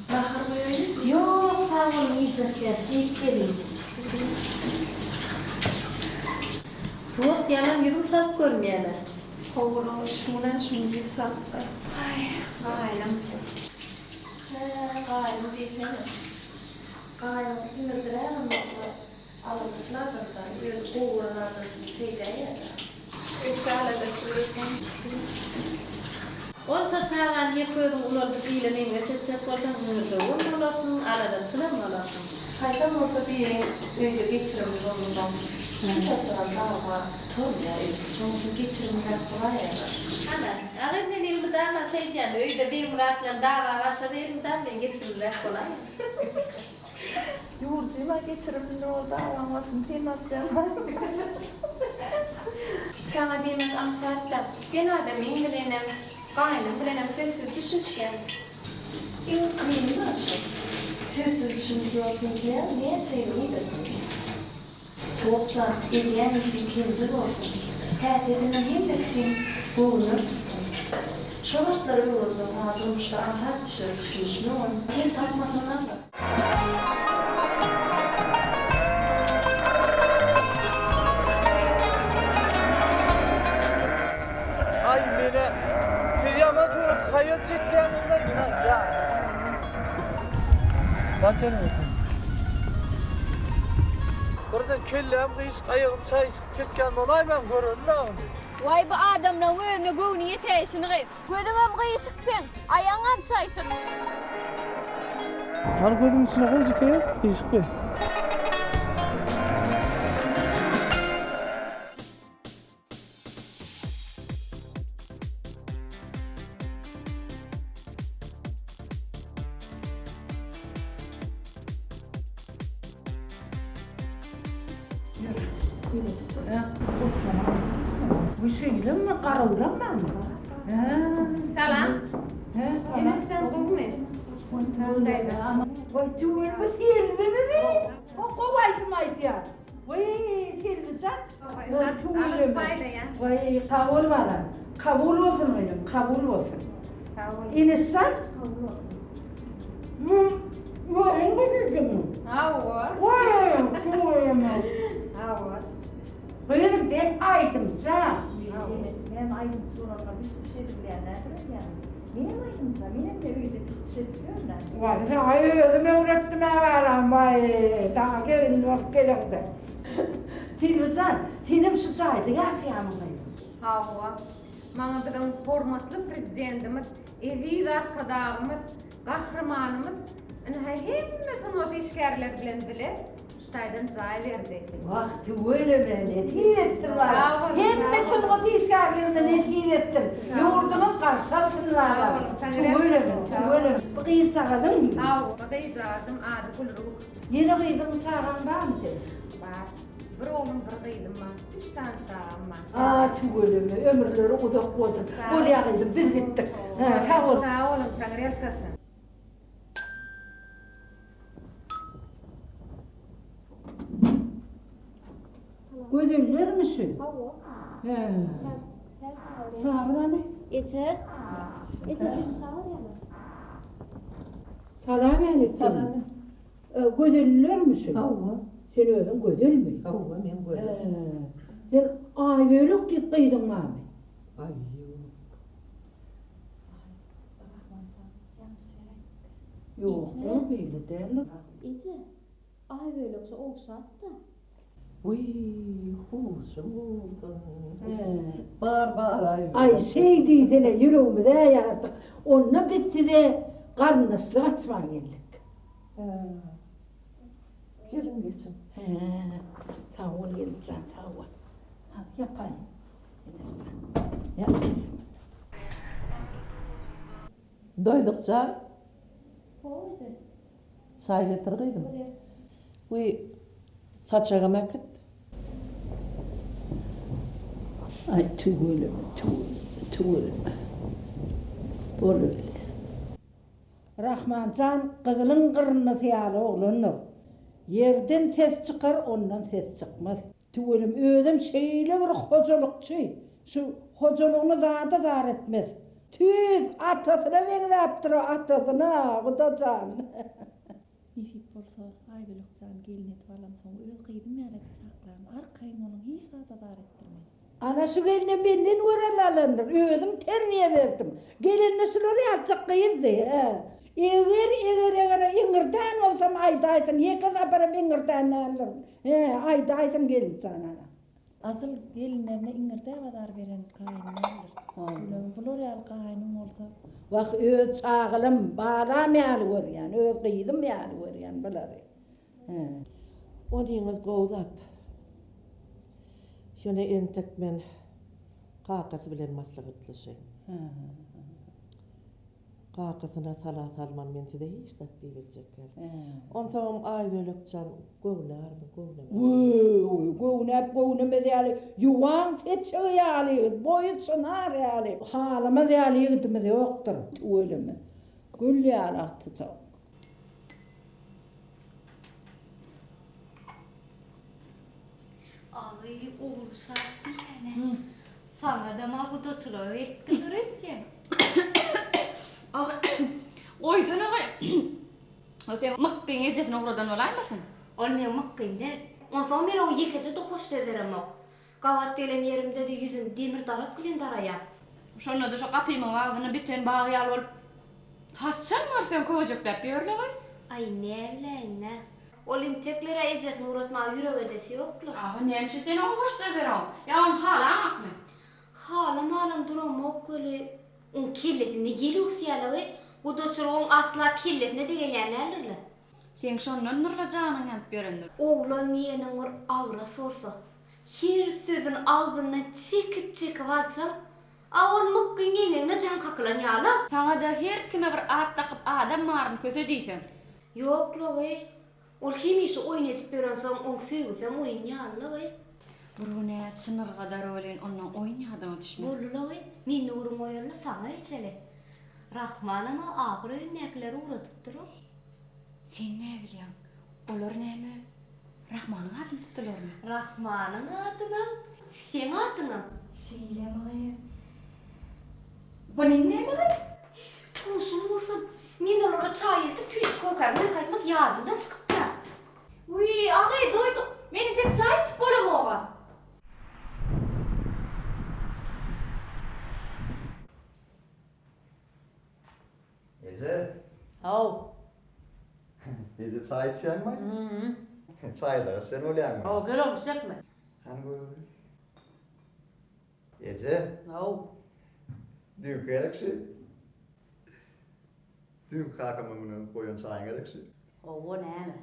Nahar goýaýynmy? Ýok, sag boluň, iýjek ýer, iýip geliň. Tuwak ýalan ýüzüň salyp görünýäler. Howulyň şuňa şuň ýüz salypdyr. Aý, gaýnym. Hä, gaýnym diýsene. Gaýnym siňirdirägem bolsa, aladaçyl adam-da, özi gowy gören adamsyny şeýdäýýä-dä. Ökde aladaçylyk eken. Onça çagany ýeke özüň ulaldyp ile meňzeş etjek bolsaň hüňürdewügem bolarsyň, aladaçylam bolarsyň. Haýsam bolsa biri öýde geçirimli bolmaly. Kitapjygam dawa gutarmaýar öýdüp, şonuň üçin geçirimliräk bolaýýarlar. Ana, agyz men elmydama şeýdýän, öýde Begmyrat bilen dawa başlasa elmydama men geçirimliräk bolaýýan. Ýurjyma geçirimli bol dawaň başyny sen başlaýaň. Saňa diýmek aňsat-da, sen adamyň bilenem, gaýnyň bilenem sözsüz düşünişýäň. Iň kyny-da şu. Sözsüz düşünişmek näme, näçe ýyl nirede? Gopjan, edýän işiň kemsiz bolsun. Häsiýetiňem hemme kişiň göwnüne tutsun. Şo zatlary öwrenseň saňa durmuşda aňsat düşer, düşünişmegem. Kem tapmasynlar-da. Aý menä siz ýaman surat haýal çekýäňizler menä ýa. Gaç ene otur. Birden kelläm gyşyk aýagym çaýyşyk çekýän bolaýmaň göreli-le ony. Waý bu adamlaň özüne göwni ýetäýşini gyz. Gözüňem gyşyk seň, aýagyňam çaýşyk. Hany gözüň içine goý jiteýe, gyşyk be. Bu şeýlemi garawulamamy? Salam. Eneş jan gowumy? Waý tüweleme Selbimi o gowy aýdym aýdýar. Waý Selbijan. Waý tüweleme. Waý sag bol balam. Kabul bolsun gyzym, kabul bolsun. Sag bol. Eneşjan. Ýoluň gyzydymy? Hawa. Waý tüweleme. Hawa. Gyzym sen aýdymça. Menem aýdymçy bolanma biş-düş edilýän nädip edýäň? Menem aýdymça, menem de öýde biş-düş edip ýörün-ä. Waý saňa özüm öwretdim-ä balam, waý saňa gelin bolup geleňde. Selbijan, senem şu jaýda ýaşaýarmyň gyzym? Hawa. Maňa biziň hormatly Prezidentimiz, eziz Arkadagymyz, Gahrymanymyz ynha hemme sungat işgärleri bilen bile şu taýdan jaý berdi. Wah tüweleme nesip etsin balam. Hemme sungat işgärlerine nesip etsin. Ýurduňyz garşy alsyn balam. Tüweleme tüweleme. Bu gyzjagazyňmy? Hawa bu gyzjagazym ady Gülruh. Ýene gyzyň çagaň barmy seniň? Bar. Bir oglum bir gyzym bar. Üç sany çagam bar. A tüweleme ömürleri uzak bolsun. Bolýa gyzym biz gitdik. Hä sag bol. Sag boluň Taňryýalkasyn. Gözellermi şu? Hawa. Hä. Çagyr hany. Eje. Eje seni çagyrýarlar. Salam äleýkim. Salam. Gözellermi şu? Hawa. Sen özüň gözelmi? Hawa, men gözel. Hä. Sen Aýbölek diýip gyzyň barmy? Aý, ýok. Rahman jan, ýalňyş beräýdik. Ýok-la, beýle däldir. Eje, Aýbölek şu ogşatda. Wiý, huşum bolsun. Bar, bar, Aýbölek. Aý, şeý diýsene, ýüregimiz-ä ýardyk. Onda biz size garyndaşlyk açmaga geldik. Geliň geçiň. Hä, sag bol gelinjan, sag bol. Ha, ýapaýyn. Enesjan. Ýap bismillah. Doýduk jan. Gowy eje. Çaý getir gyzym. Bolýar. Wiý, saçagam äkit. Aý tüweleme, tüweleme, tüweleme. Bolubilýär. Rahman jan gyzylyň gyrnysy ýaly oglandyr. Ýerden ses çykar, ondan ses çykmaz. Tüweleme, özem şeýle bir hojalykçy, şu hojalygyny zada zar etmez. Tüýs atasyna meňzäpdir o, atasyna, Huda jan. Nesip bolsa, Aýbölek jan gelin edip alamsoň, öz gyzym ýaly edip saklaryn. Arkaýyn boluň, hiç zada zar etdirmen. Ana şu gelnem menden göreli alandyr. Özüm terbiýe berdim. Gelende şular ýalyjak gyzdy. Hä. Eger, eger, eger iňirdän bolsam aýdaýsyn, ýeke saparam iňirdän däldirin. Hä, aýdaýsyn gelinjan ana. Asyl gelinlerine iňirdäp azar beren gaýyn däldir. Gülüm, bular ýaly gaýnyň bolsa. Wah, öz çagalym, balam ýaly görýän, öz gyzym ýaly görýän bulary. Hä. Onyňyz gowy zat. Ýöne entek men kakasy bilen maslahatlaşaýyn. Kakasyna sala salman men size hiç zat diýibiljek däl. Onsoňam Aýbölek jan göwnärmi, göwnemezmi? Wü-ü, göwnäp göwnemez ýaly, ýuwan seçegi ýaly ýigit, boýy çynar ýaly, halamaz ýaly ýigidimiz ýokdur, tüweleme. Gül ýaly agtyjak. Aý, Ogulşat diýýän-ä. Saňa-da-ma gudaçylyga gelipdirler öýtýän. Agy, goýsana agy. O seň Mykgyň ejesini ugradan bolaýmasyn? Ol meň Mykgym däl. Onsoň men oňa ýekeje-de hoş söz beremok. Gabat gelen ýerimde-de ýüzüni demir darak bilen daraýan. Şonda-da şo gapymyň agzynda biten bag ýaly bolup, haçan görseň köwejekläp ýörle-goý. Aý, näbiläýin-dä. Ol intekler-ä ejesini ugratmaga ýürek edesi ýok-la. Agy, näme üçin sen oňa hoş söz bereňok? Ýa ony halaňakmy? Halamalam duramok weli, oň kellesinde ýel öwüsýär-le-we, gudaçylyk oň asla kellesine-de gelýän däldir-le. Seň şondandyr-la janyň ýanyp ýörendir. Oglan diýeniň bir agras bolsa, her sözüni agzyndan çekip-çekip alsaň, a ol mykgyň eňegine jaň kakylan ýaly-a. Saňa-da her kime bir at dakyp adam baryny köse diýseň. Ýok-la gyz, ol hemişe oýun edip ýörensoň oň söýgüsem oýun ýaly-la gyz. Bir gün-ä çynyrgadar welin ondan oýun ýadyňa düşmez. Boldy-la gyz, mende gürrüň goýaly-la saňa geçeli. Rahmanam-a ahyr öýündäkileri ugradypdyr-ow. Sen näbilýäň, olar näme Rahmanyň adyny tutdularmy? Rahmanyň adynam, seň adyňam. Şeýlemi gyz? Bu neň näme gyz? Huşum bolsun, men olara çaý eltip süýji kokäni öňki aýtmak ýadymdan çykypdyr. Wiý, agy, doýduk. Men entek çaý içip bolamog-a. Eje. Haw. Eje çaý içýäňmi? Çaýlyga içen bolýaňmy? Haw, gel oglum, çekme. Hany göreli. Eje. Haw. Düýnki gerek şu. Düýnki kakamyň öňüne goýan çaýyň gerek şu. Hawa, näme?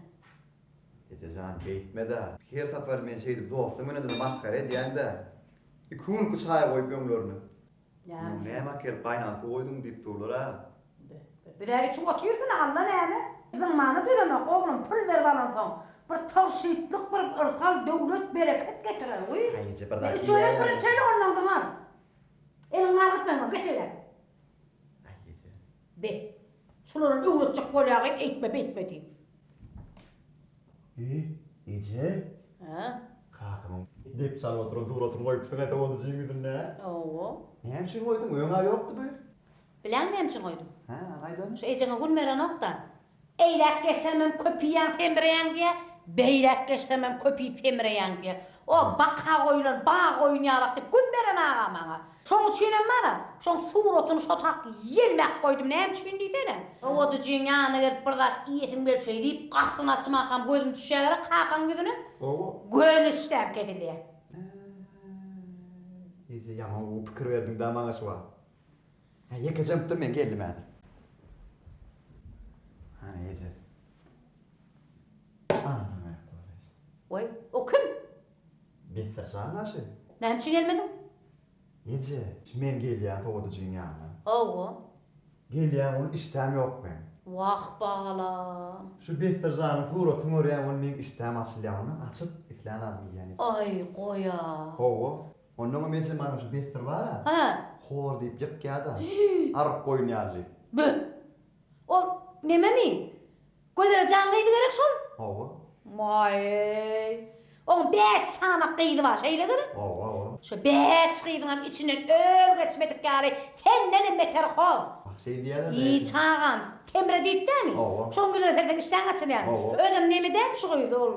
Eje jan, beýtme-dä. Her sapar meni şeýdip dostum bilen-de masgara edýäň-dä. Iki günki çaý goýup öňlerine. Näme? Näme akelip gaýnan suw goýduň diýip durlar-a. Biz-ä içip otyrsyna, Alla näme? Zyňmana dözemok, oglum, pul berip alansoň, bir tygşytlyk, bir yrsal, döwlet, bereket getirer, wiý. Aý, eje, bir zat Üç gezek bir diýäýerin. içeli, ondan zyňarys. Eliňi galgytmaýsaň, geç eýläk. Aý, eje. Be, şularam öwretjek bolýa gyz, eýtme, beýtme diýip. Eý, eje. Hä? Kakamyň dep çalyp oturan suratyny goýupsyň-a sowadyjyň ýüzünde. Hawa. Näme üçin goýduň? Öň-ä ýokdy bu. Bilýäňmi näme üçin goýdum? Hä, hany aýdany? Şu ejeňe gün berenok-da. Eýläk geçsemem köp iýýäň, semreýäň diýýä, beýläk geçsemem köp iýip semreýäň diýýä. O baka goýlan bag goýun ýalak diýip gün beren aga maňa. Şoň üçinem bara, şoň suratyny şo tak ýelmäp goýdum, näme üçin diýsene. Sowadyjyň ýanyna gelip bir zat iýesim gelip şeý diýip gapysyny açmankam gözüm düşýä gerek kakaň ýüzüne. Hawa. Göni işdäm kesilýä. Eje ýaman gowy pikir berdiň-dä maňa şu wagt. Hä ýekejem dur men geldim häzir. Hany eje. Anaň aýak boldy eje. Goý, o kim? Besdir jan daşy. Näme üçin gelmediň? Eje, men gelýän sowadyjyň ýanyna. Hawa. Gelýän ol işdäm ýok meň. Wah, balam. Şu Besdir janyň suratyny görýän ol meň işdäm açylýar ony açyp islän zadymy iýýän eje. Aý, goý-a. Hawa. Onnoňam eje maňa şu Besdir bar-a. Hä. Hor diýip ýykýa-da. Aryk goýun ýaly diýip. Bö. Ol nememi? Gözele jan gyzy gerek şol? Hawa. Maý-eý. Oň bäş sany gyzy bar, şeýle gerek? Hawa, hawa. Şo bäş gyzyňam içinden öl geçmedik ýaly sendenem beter hor. Wah, şeý diýýärler Iý, çagam, semre diýip dämi? Hawa. Şoň ýüzüne serseň işdäň açylýar. Hawa. Özem neme dämi şu gyz, ol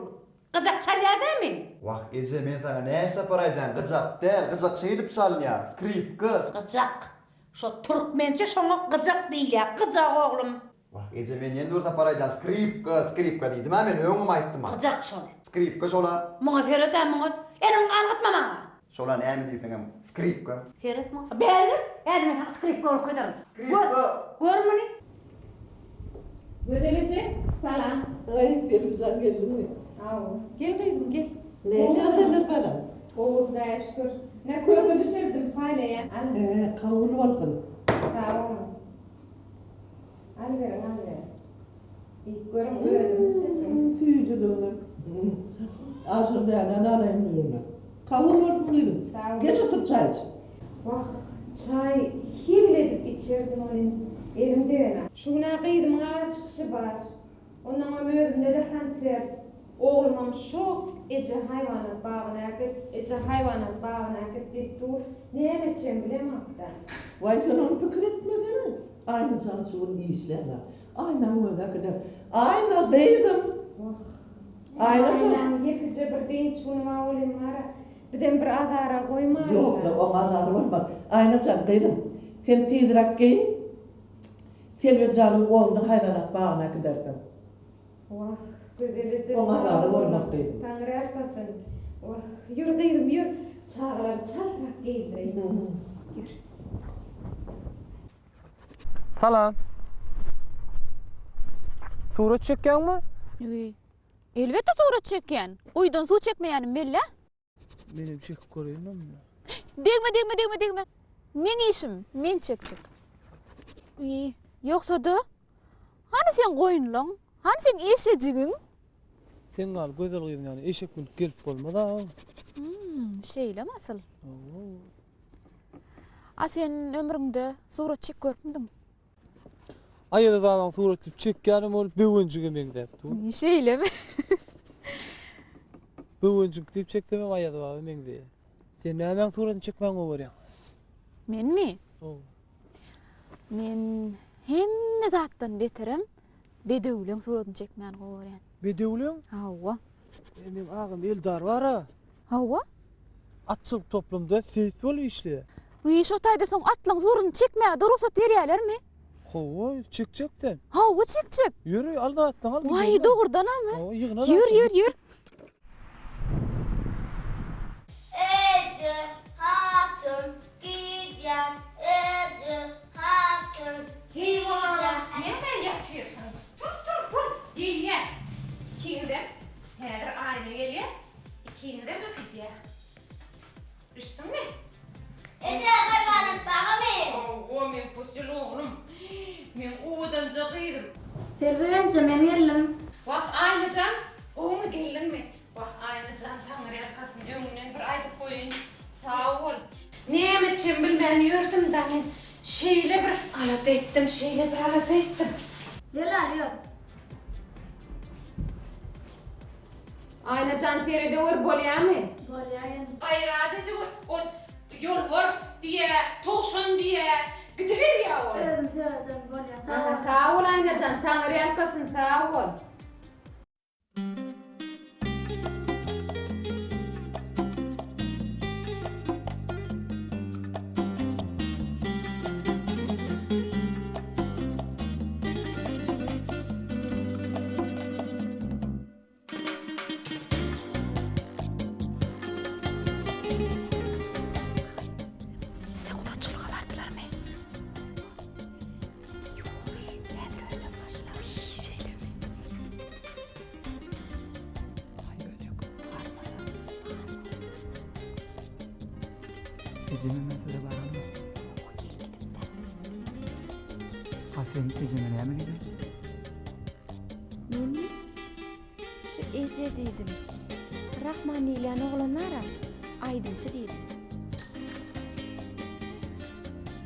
gyjak çalýar dämi? Wah, eje, men saňa näçe sapar aýdýan, gyjak däl, gyjak şeýdip çalynýar, skripka. Gyjak. Şo türkmençe şoňa gyjak diýilýär, gyjak oglum. Wah eje men ýene bir sapar aýdýan skripka skripka diýdim-ä men öňem aýtdym-a. Gyjak şol. Skripka şol-a. Muňa seret-ä muňa. Eliňi galgytma maňa. Şol-a näme diýseňem skripka. Seret muňa. Bäri gel. Häzir men saňa skripka görkezerin. Skripka. Gör muny. Gözel eje, salam. Aý, Selimjan geldiňmi? Hawa. Gel gyzym, gel. Nähili ýagdaýlar balam? Gowy Hudaýa şükür. Ine köke bişirdim, paýlaýan. Al. He, kabul bolsun. Sag boluň. Alyberiň, alyberiň. Iýip görüň, özüm bişirdim. Süýjüligini Aşyr dädän alaýyn birini. Kabul bolsun gyzym. Geç otur çaý iç. Wah, çaý hezil edip içerdim welin, elim degenok. Şu gün-ä gyzymyň ara çykyşy bar. Onnoňam özümde-de konsert. Oglumam şok, Eje haýwanat bagyna äkit, eje haýwanat bagyna äkit diýip dur. Näme etjegimi bilemok-da. Waý, sen ony pikir etmesene. Aýnajan şu gün işlänok. Aýnaň özi äkider. Aýna, gyzym! Wah, Aýnajan! Aýnaň ýekeje bir dynç güni bar welin bar-a, bizem bir azara goýmaly-da. Ýok-la, oň azary bolmaz. Aýnajan, gyzym, sen tizräk geýin. Selbi janyň ogluny haýwanat bagyna äkidersiň. Wah, Gözel eje, Oň sag azary bol. bolmaz gyzym. Taňryýalkasyn. Wah, ýör gyzym, ýör. Çagalary çaltrak geýindireýin. Ýör. Salam. Surat çekýäňmi? Wiý. Elbetde surat çekýän. Guýudan suw çekmeýänim belli-ä. Menem çekip göreýin onda. Degme, degme, degme, degme. Meň işim, men çekjek. Wiý, ýogsa-da, hany seň goýunlaň, hany seň eşejigiň? Seň ýaly gözel gyzyň ýanyna eşek münüp gelip bolmaz-a. Hmm, şeýlemi asyl? Hawa. A sen ömrüňde surat çek görüpmidiň? Aýaz babaň suratyny çekýänem ol Böwenjige meňzäp dur. Şeýlemi? Böwenjik diýip çeksemem Aýaz baba meňzeýär. Sen nämäň suratyny çekmäň gowy görýäň? Menmi? Hawa. Men hemme zatdan beterem bedewleň suratyny çekmäni gowy görýän. Bedewleň? Hawa. E, meň agam Eldar bar-a. Hawa. Atçylyk toplumda seýis bolup işleýär. Wiý, şo taýda soň atlaň suratyny çekmäge-de rugsat berýälermi? Hawa, çekjek sen. Hawa, çekjek. Ýör, al zatlaňy al. Waý, dogrudanamy? Hawa, ýygna Ýör, ýör, ýör. Eje hatyn gidýän, eje hatyn Heýwan, näme ýatyrsyň? Tur, tur, bol, geýinýän. Ikiňizem häzir Aýna gelýär, ikiňizem öküdýär. Düşdüňmi? Eje haýwanat bagymy? Hawa, meň posil oglum. Meň owadanja gyzym. Selbi enje, men geldim. Wah, Aýna jan, gowumy, geldiňmi? Wah, Aýna jan, Taňryýalkasyn, öňünden bir aýdyp goýaýyn, sag bol. Näme etjegimi bilmän ýördüm-dä men. Şeýle bir alada etdim, şeýle bir alada etdim. Jelal ýör. Aýna jan seredewür bolýamy? Bolýa ýene. Gaýrat ediwür, ol ýolbars diýä, towşan diýä, gidiberýä ol. Özüm serederin bolýa sag bol. Sag bol Aýna jan, Taňryýalkasyn sag bol. Size gudaçylyga bardylarmy? Ýok, häzir özem garşylar. Şeýlemi? Haý ölek, barmasa. Ejeme mesele baramy? Hawa, gelip gidipdir. Ha sen ejeme näme diýdiň? Menmi? Şu eje diýdim. Rahman diýilýän oglan bar-a, aýdymçy diýdim.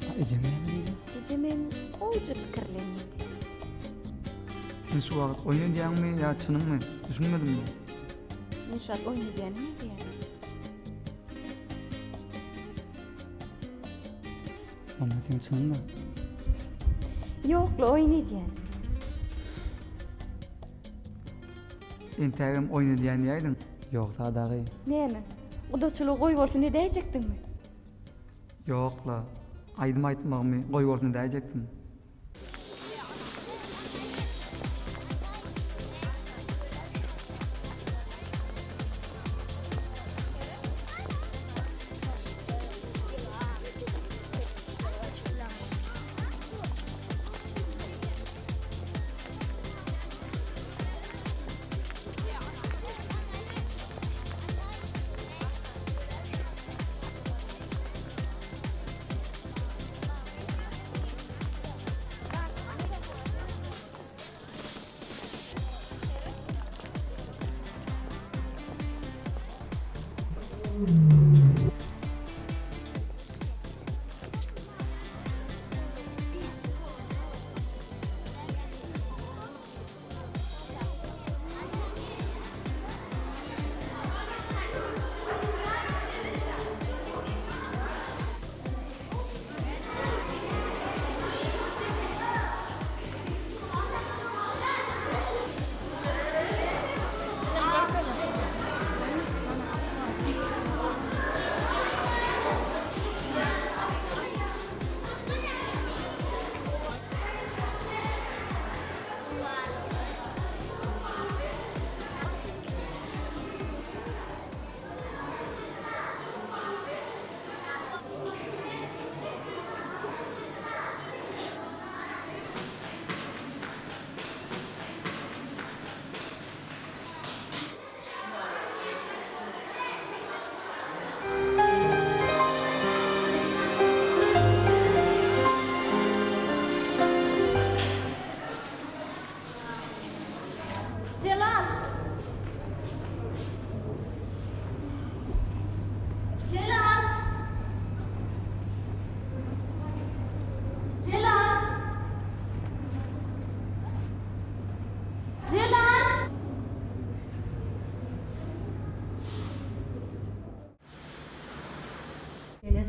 A ejeň näme diýdi? Ejemem gowja pikirlen diýdi. Sen şu wagt oýun edýäňmi ýa çynyňmy? Düşünmedim men. Men şu wagt oýun edýänimi edýän. Onda seň çynyňda. Ýokla oýun edýän. Entägem oýun edýän diýäýdiň. Ýogsa dagy. Näme? Gudaçylygy goýbolsun edäýjekdiňmi? Ýokla. Aýdym aýtmagymy goýbolsun edäýjekdim.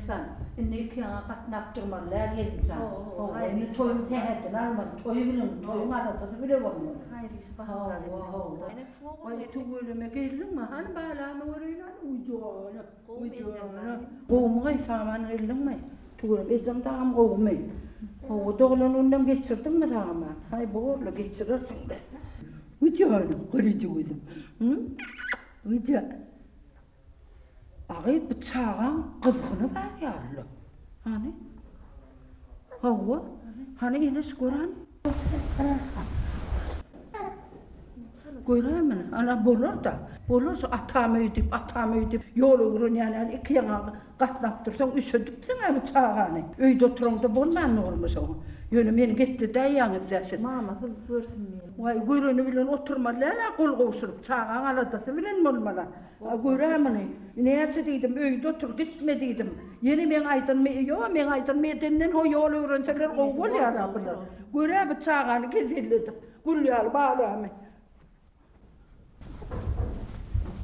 Gülestan, indi ikiňe gatnap durmaly däl gelin jan. Hawa, indi toýuň sähedini almaly, toýy bilen, toýuň aladasy bile bolmaly. Haýyr işi bagyşlady. Hawa, hawa. Aý, tüweleme geldiňmi? Hany balamy göreýin hany, uý jana, uý jana. Gowumy gaý, saman geldiňmi? Tüweleme, ejeň dagam gowumy? Hawa, doglan gününem geçirdiňmi saman? Haý, borla, geçirersiň-dä. Uý jana, gylyjy gyzym. Uý jana. Agy, bu çagaň gyzgyny bar ýaly-la. Hany? Hawa. Hany Eneş, gör hany. Göräý muny. Ana, bolar-da. Bolar şu atam öýi diýip, atam öýi diýip, ýol öwrenýän ýaly iki ýaňa gatnap dursaň, üşedipsiň-ä bu çagany. Öýde oturaňda bolman dogrumy şoň. Ýöne meni gepledäýýäňiz-dä siz. Mamasy görsün diýen. Waý, göreni bilen oturmaly däl-ä gol gowşuryp. Çagaň aladasy bilen bolmaly. A gör-ä muny. Näçe diýdim, öýde otur, gitme diýdim. Ýene meň aýdanymy, ýo, meň aýdanymy edenden ho ýol öwrenseler gowy bolýar-a bular. Gör-ä bu çagany keselledip, gül ýaly balamy.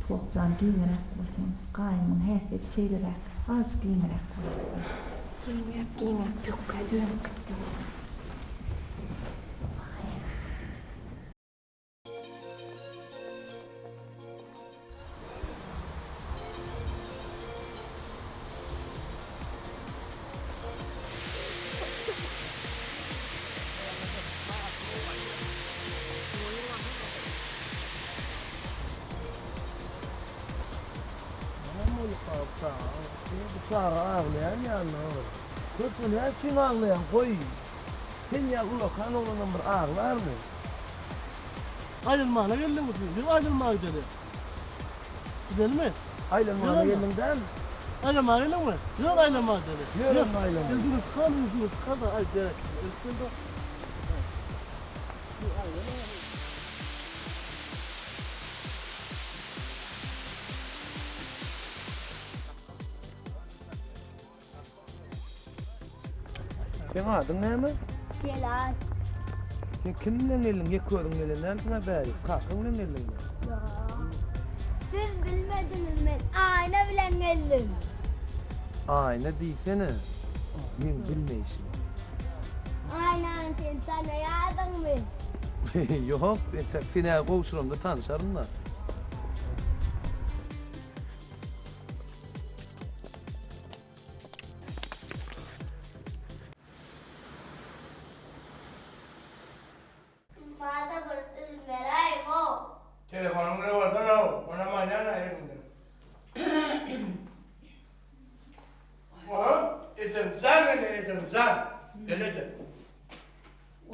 Tuwak jan giňiräk bolsun. Gaýnymyň häsiýeti şeýleräk, azajyk giňiräk bolsun. Giňäp giňäp pökgä dönüp gitdim. Bu çaga aglaýan ýaly ol. Körpe näme üçin aglaýaň goý. Sen ýaly ulakan oglanam bir aglarmy? Aýlanmana geldiňmi siz? Biz aýlanmaga gideli. Gidelimi? Aýlanmana geldiň däl. Aýlanmaga geldiňmi? Ýör aýlanmaga gideli. Ýör onda aýlanaly. Ýüzüňi çykar, ýüzüňi çykar-da, aý berekella. Elip gel-de. Seň adyň näme? Jelal. Sen kim bilen geldiň? Ýeke özüň gelen dälsiň-ä bäri. Kakaň bilen geldiňmi? Ýok. Siz bilmediňiz men Aýna bilen geldim. Aýna diýsene. Meň bilmeýşim. Aýnany sen tanaýardyňmy? Ýok, entek sen-ä gowşuramda tanyşaryn-da. Bada bir üzüm beräýiň-ow. Telefonyň bilen bolsana-ow, onam alýan-a eliňden. Oho, ejem jan gelýär, ejem jan. Gel eje.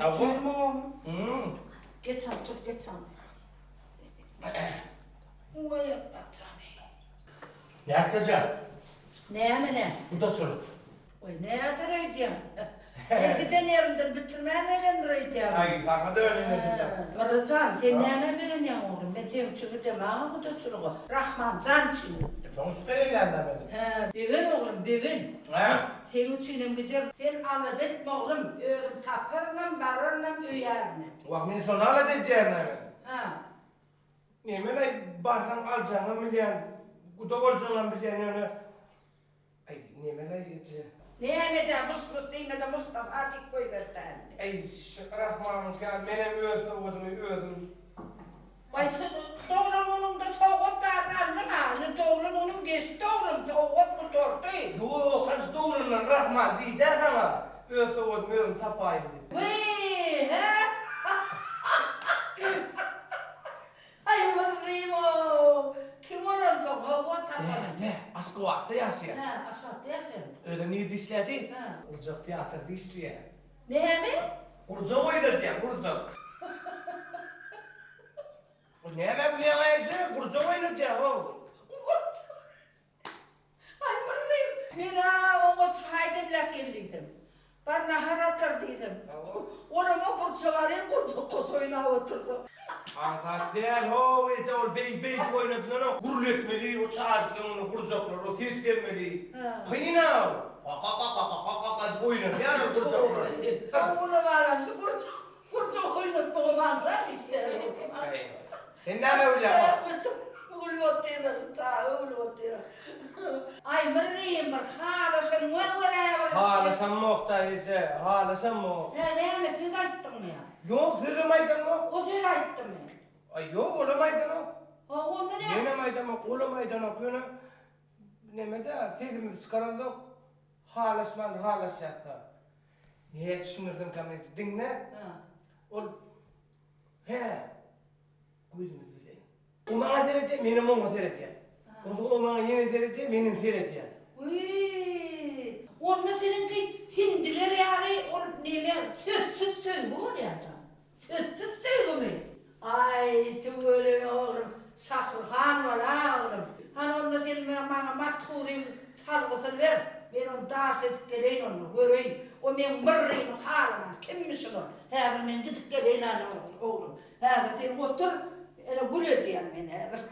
Otyrmy oglum? Geç al, tur, geç al. Oý, Allah jany. Nätdi jan? Näme nä? Gudaçylyk. Oý, näder öýdýäň? Men giden ýerimden bitirmän gelendir öýdýäň. Aý, saňa döneýin eje jan. Myrry jan, sen nämä begenýäň oglum? Men seň üçin gidemag-a gudaçylyga. Rahman jan üçin gitdim. Şoň üçin begenýän-dä men. Hä, begen oglum, begen. Hä? Seň üçinem giderin. Sen alada etme oglum, özüm taparynam, bararynam, öýärinem. Wah, men şony alada edýän-dä men. Hä. Nemeleý, barsaň aljaňam bilýän, guda boljaňam bilýän, ýöne Aý, nemeleý eje. Näme-dä, mus-mus diýme-de Mustafa diýip goýber-dä indi. Aý, şu Rahmanyňky ýaly menem öz sowgadymy özüm. Waý, doglan günüňde sowgat baryny aldyň-a, indi doglan günüň geçdi oglum, sowgat gutardy. Ýok, hany şu doglandan Rahman diýd-ä saňa, öz sowgadymy özüm tapaýyn diýip. Wiý, hä? Aý Myrrymow, kim bolansoň hawa taparyn. Bärde, Aşgabatda ýaşaýar. Hä, Aşgabatda ýaşaýarmy? Özem nirde işlärdi? Hä. Gurjak teatrda işleýär. Näme? Gurjak oýnadýar, gurjak. O nämä gülýäň-aý eje? Gurjak oýnadýar, how. Gurjak. Aý Myrrym, men-ä oňa çaý demläp gel diýsem, bar nahar atar diýsem, olam-a burça barýan gurjak goşa oýnap otursa. Aňsat däl how eje ol beý beýdip oýnadylanok gürletmeli o çajyk öňünde gurjaklar o ses bermeli kyn-a ol kakakakakakaka diýip oýnadýar ol gurjaklar. Uly balam şu gurjak gurjak oýnatmagam aňsat iş däl. Sen näme bilýäň? Gülüp otyryn. Ýene şu çaga öwlüp otyr. Aý Myrrym bir halaşanyňa görä bir. Halaşamok-da eje, halaşamok. Hä näme söz aýtdyňmy ýa? Ýok, sözem aýdamok. O söz aýtdymy? Aý ýok, olam aýdanok. Ha onda näme? Menem aýdamok, olam aýdanok, ýöne neme-dä, sesimizi çykaramzok. Halaşman halaşýas-da. Näme düşündirsemkäm eje, diňle. Ol Hä, gözümiz bilen. O maňa seredýär, menem oňa seredýän. Onsoň o maňa ýene seredýär, menem seredýän. Wiý, onda siziňki hindiler ýaly ol neme sözsüz söýgi bolýar-da. Sözsüz söýgümi? Aý, tüweleme oglum, Şahruhan bol-a oglum. Hany onda sen maňa Mathuryň salgysyny ber, men ony daş edip geleýin onda, göreýin, o meň Myrrymy halaman kimmişin ol. Häzir men gidip geleýin hany oglum. Häzir sen otur, ene gül edýän men häzir.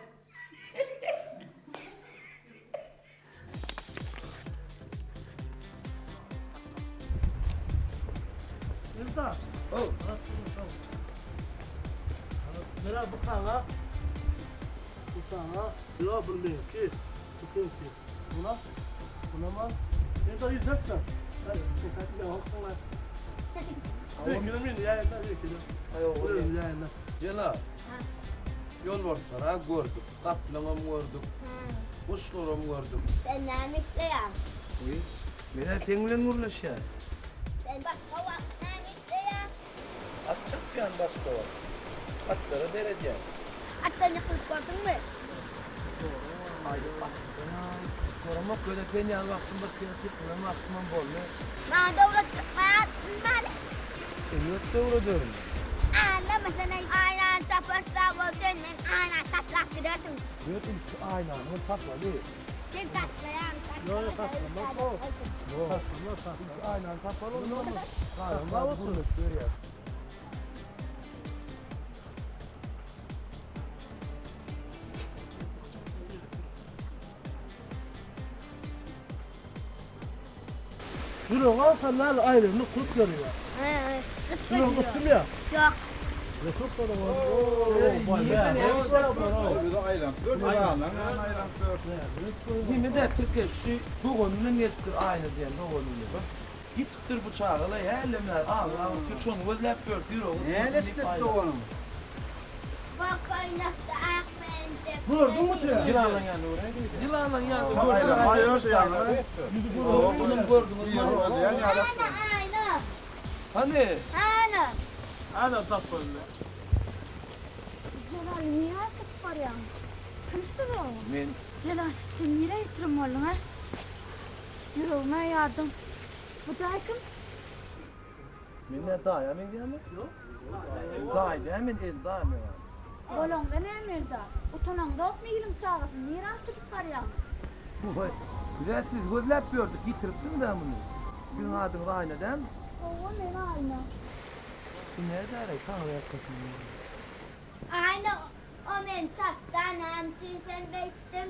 Elda. Oh, Mera bu sana. Bu sana. Yo bu meňki. Bu seňki. Buna. Buna ma. Elda 104 lira. Jelal. Ýolbarslar-a gördük, gaplaňam gördük, guşlaram gördük. Sen näme isleýäň? Wiý, men-ä seň bilen gürleşýän. Sen başga wagt näme isleýäň? At çapýan başga wagt. Atlara seredýän. Atdan ýykylyp gördüňmi? Aý, atdan-a göremok, ýöne sen ýaly wagtym bir kere ýykylan wagtymam boldy. Maňa döwlet çykmaýar, bilmeli. Elbetde öwrederin. Aldamasana, aýnany taparsa bol, sen meň aýnany taşlap gidersiň. Ýok, ilki aýnany bir tapaly. Sen taşlaýaň, Ýok, ýok, taşlamaz o. Taşlamaz, taşlamaz. Ilki aýnany tapaly, ondan galan zady gürleşip berýäs. Ýüregi alsalar aýryny köp berýär. Ýüregi gysylýar. Ýok. Nime-de tirkeş şu dogany bilen gelipdir Aýna diýen dogany bilen. Ýitipdir bu çagalaý hälem bäri aglap otyr şony gözläp ýördi ýüregi Näle çykyp doganyň? Bak oýnakda ak penjek. Gördüňmi sen? Ýylanyň ýanynda göräýdik. Ýylanyň ýanynda gördüňizmi? Aýna aýna. Hany? Aýna. Ana tapyldy. Jelal nirä äkidip barýaň? Kim siz o? Men. Jelal sen nirä ýitirim bolduň a? Ýüregime ýardyň. Bu daýy kim? Men nä daýa meňzeýänmi? Ýok. Daýy däl men Elda meň adym. Bolaňda näme Elda? Utanaňzokmy iliň çagasyny nirä äkidip barýaň? Goý. Biz-ä sizi gözläp ýördük, ýitiripsiňiz-ä muny. Siziň adyňyz Aýna dälmi? Hawa, men Aýna. Bu nädäreý, taňry ýalkasyn. Aýna, o meni tapdy, näme üçin sen beýtdiň?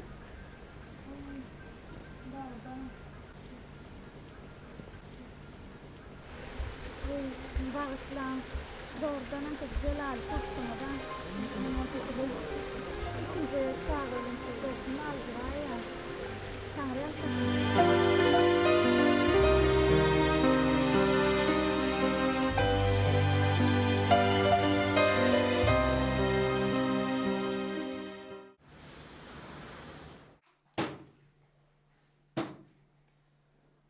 Bagyşlaň, dogrudanam siz Jelaly tapdyňyz-a. Ikinji gezek çaga bilen siz dostum aljyraýýan. Taňry ýalkasyn.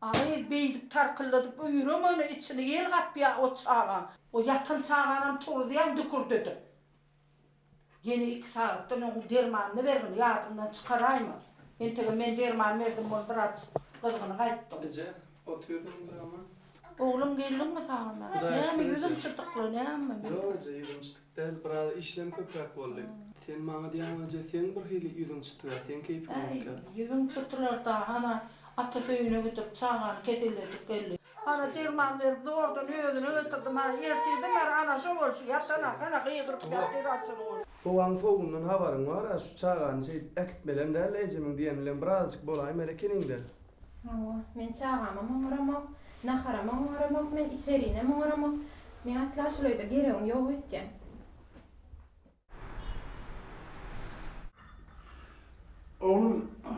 Aý, beýdip tarkylladyp öýürem ony, içini ýel gapýa o çagaň. O ýatan çaganam turuzýaň dükürdedip. Ýene iki sagatdan öň dermanyny bergin, ýadyňdan çykaraýma. Entegem men derman berdim, ol biraz gyzgyny gaýtdy. Eje, otyrdyň mydama. Oglum geldiňmi sagama? Hudaýa Näme şükür eje. ýüzüň çytykly, näme? Ýok eje, ýüzüm çytyk däl, biraz işlem köpräk boldy. Sen maňa diýýäň eje, seň bir hili ýüzüň çytyga, seň keýpiň Äý, ýok ýaly. ýüzüň çytylar-da, hana, atasy öýüne gidip, çagany keselledip geldi. Hana derman berip, zordan özüne getirdim, hana ertirden bäri ana şo bolşy, ýatana, hana gygyryp ýatyr açylyp ol. Howaň sowugyndan habaryň bar-a, şu çagany şeýdip äkitmelem däl-le ejemiň diýeni bilen birazajyk bolaýmaly ekeniň-dä. Hawa, men çagamam oňaramok, naharam oňaramok, men içerinem oňaramok. Meň asla şul öýde geregim ýok öýtýän.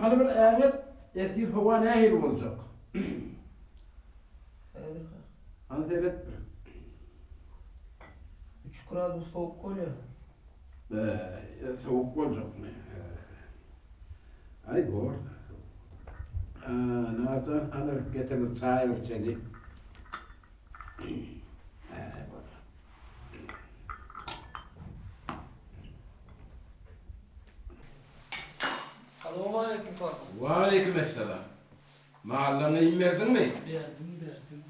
Hany bir äňet, ertir howa nähili boljak? Häzir ha. Hany seret bir. Üç gradus sowuk bolýar. Bäý, sowuk boljakmy? Aý, bor. Narjan, hany getir bir çaý bir içeli. Äý, bor. Salowmaleýkim kaka. Waleýkim essalam. Mallaňa iým berdiňmi? Berdim, berdim.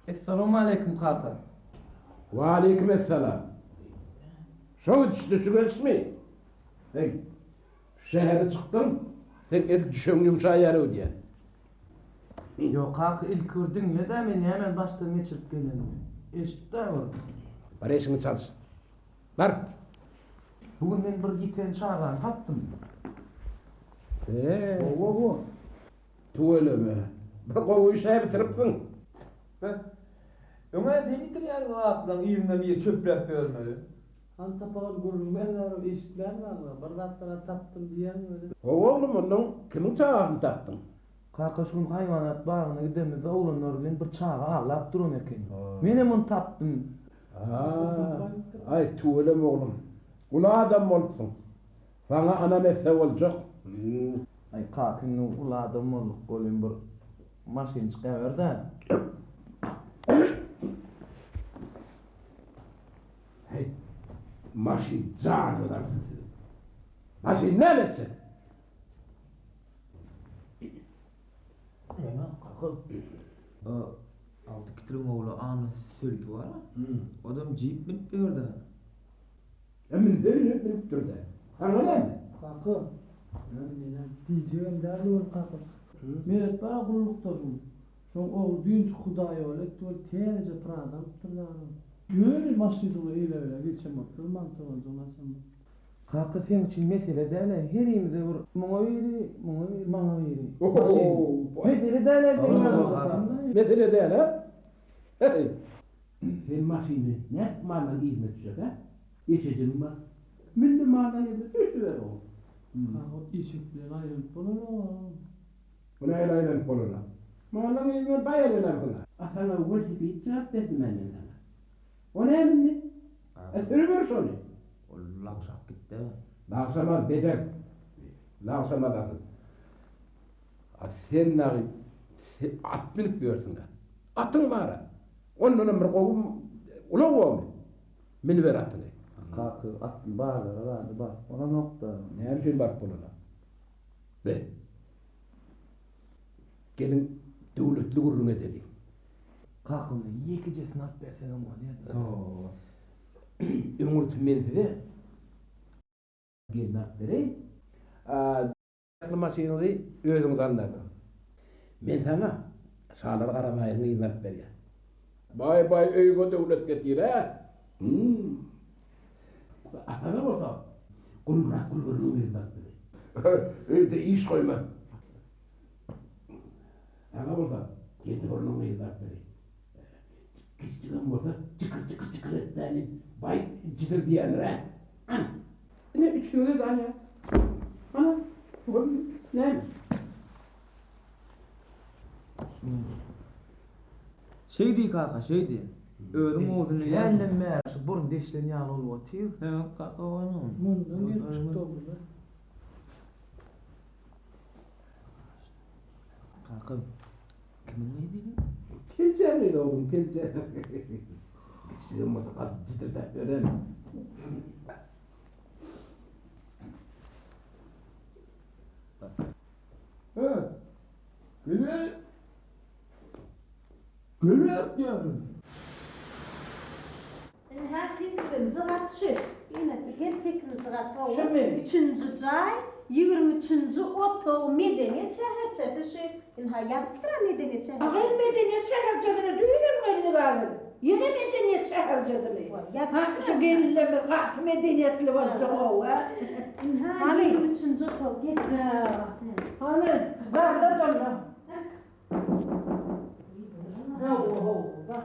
Essalawmaleýkim kaka. Waleýkim essalam. Şo gidişde şu gelişmi? Heý, şähere çykdyň, sen edil düşegiň ýumşaýar öýdýän. Ýok kaka ilki bir diňle-dä men nämäni başdan geçirip gelenimi. Eşit-dä bir. Bar eşigiňi çalyş. Bar. Bu gün men bir ýiten çagany tapdym. He. Hawa-hawa. Tüweleme. Bir gowy iş-ä bitiripsiň. Beh. Öň-ä sen ýitirýäniň zatlaň yzyndan biri çöpläp ýörmeli. Hany tapagan gürrüň ber eşitmän galma bir zatlar-a tapdym diýýäň weli. Hawa oglum onnoň kimiň çagasyny tapdyň? Kaka şu gün haýwanat bagyna gidemizde oglanlar bilen bir çaga aglap duran eken. Menem ony tapdym. Aý tüweleme oglum. Uly adam bolupsyň. Saňa ynam etse boljak. Aý kaka indi uly adam bolduk welin bir maşyn çykaber-dä. Heý, maşyn janyňyzy alsyn siziň. Maşyn näme etjek? Näme, kaka? O Alty kitiriň ogly Anna Sölpi bar-a. Odam jip münüp ýör-dä. E, münse münüp münüpdir-dä. Saňa näme? Kaka, ýöne men-ä diýjegem däldi ol kaka. Meret bar-a gullukdaşym. Şoň ogly düýn şu Hudaýýoly etdi weli täzeje Prado alypdyr dagam. Ýöne maşynjygyna eýle-beýle geçen bolupdyr, mantolanjygyny açan bolup. Kaka seň üçin mesele däl-ä, herimize bir muňa biri, muňa biri, maňa biri. Maşyn. Mesele däl-ä seň ýanyňda. Mesele däl-ä? Heý. Sen maşyny nädip mallaň yzyna düşjek, hä? Eşejigiň bar. Mün-de mallaň yzyna düşüber oglum. Kaka eşek bilen aýlanyp bolanok-a. Bu nähili aýlanyp bolan-a? Mallaň yzyndan baý aýlanarsyň-a. A saňa welosiped çykaryp berdim-ä men saňa. O näme indi? A sürüber şony. Ol lagşap gitdi-ä. Lagşamaz, beter. Lagşamaz asyl. A sen dagy at münüp ýörsüň-ä. Atyň bar-a. Ondanam bir gowy ulag bormy? Münüber atyňy. Kaka, atly bazara zady baryp bolanok-da. Näme üçin baryp bolanok? Be. Geliň, döwletli gürrüň edeliň. Kaka, onda ýekejesini alyp berseňem bolýa-da. Hawa. Öňürti men size gelin alyp bereýin. Ähli maşynyňyzy özüňiz alnarsyňyz. Men saňa Şalar Garabaýyň gyzyny alyp berýän. Baý-baý öýüňe döwlet getir-ä. Hum. A saňa bolsa Gulmyrat Gulburnuň gyzyny alyp bereýin. Öýde iş goýmaz. Saňa bolsa Geldiburnuň gyzyny alyp bereýin. Kiçijigem bolsa jykyr-jykyr-jykyr etmäni baý jidir diýendir-ä. Ana. Ine üçüňize-de alýan. Ana, boldy. Näme? Şeý diý kaka, şeý diý. Özüň gowusyny bilýäň. Hälden bäri şu burun deşilen ýaly bolup otyr. Hä, kaka onuň. Mundan gelip çykdy ogul-a. Kaka, kimiň gyzy diýdiň? Keljäň gyzy oglum, kelje. Kiçijigem bolsa gaty jitirdäp ýören. Hä, gel bäri. Gel bäri diýýärin. Ynha sekizinji gat şu. Enesi gel sekizinji gat hawa. Şumy? Üçünji jaý, 23-nji otag medeniýet şäherçesi şu. Ynha ýazypdyr-a medeniýet şäherçesi. Agyr medeniýet şäherçesine düýnem geldik agyz. Ýene medeniýet şäherçesini. Ha, şu gelinlerimiz gaty medeniýetli boljak-ow, a? Ynha Hany? 23-nji otag gel. Hany, zarlat onda. Hawa, hawa, bak.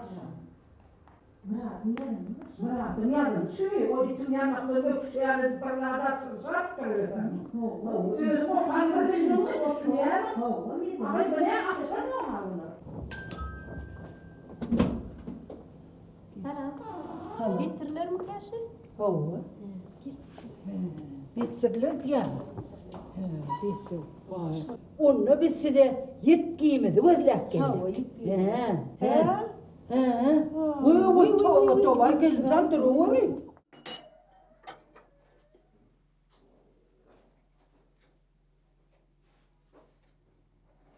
Myradyň ýazanymy şu? Myradyň ýazany şu, ol itiň ýaňakdan öküşi ýaly edip bir zat açylyşapdyr özem. Hawa, özüň okan bir düşüniňmi, düşünýämiň? Hawa, Aý, bu nä açylanok-a bular. Salam. Salam. Getirilermikä şi? Hawa. Besdirler diýýäňmi? Hä, besdir. Onda biz size ýitgimizi gözläp geldik. Hawa, ýitgi. Hä, hä. Hä. Goý, goý, toba, toba, gelin duraweri.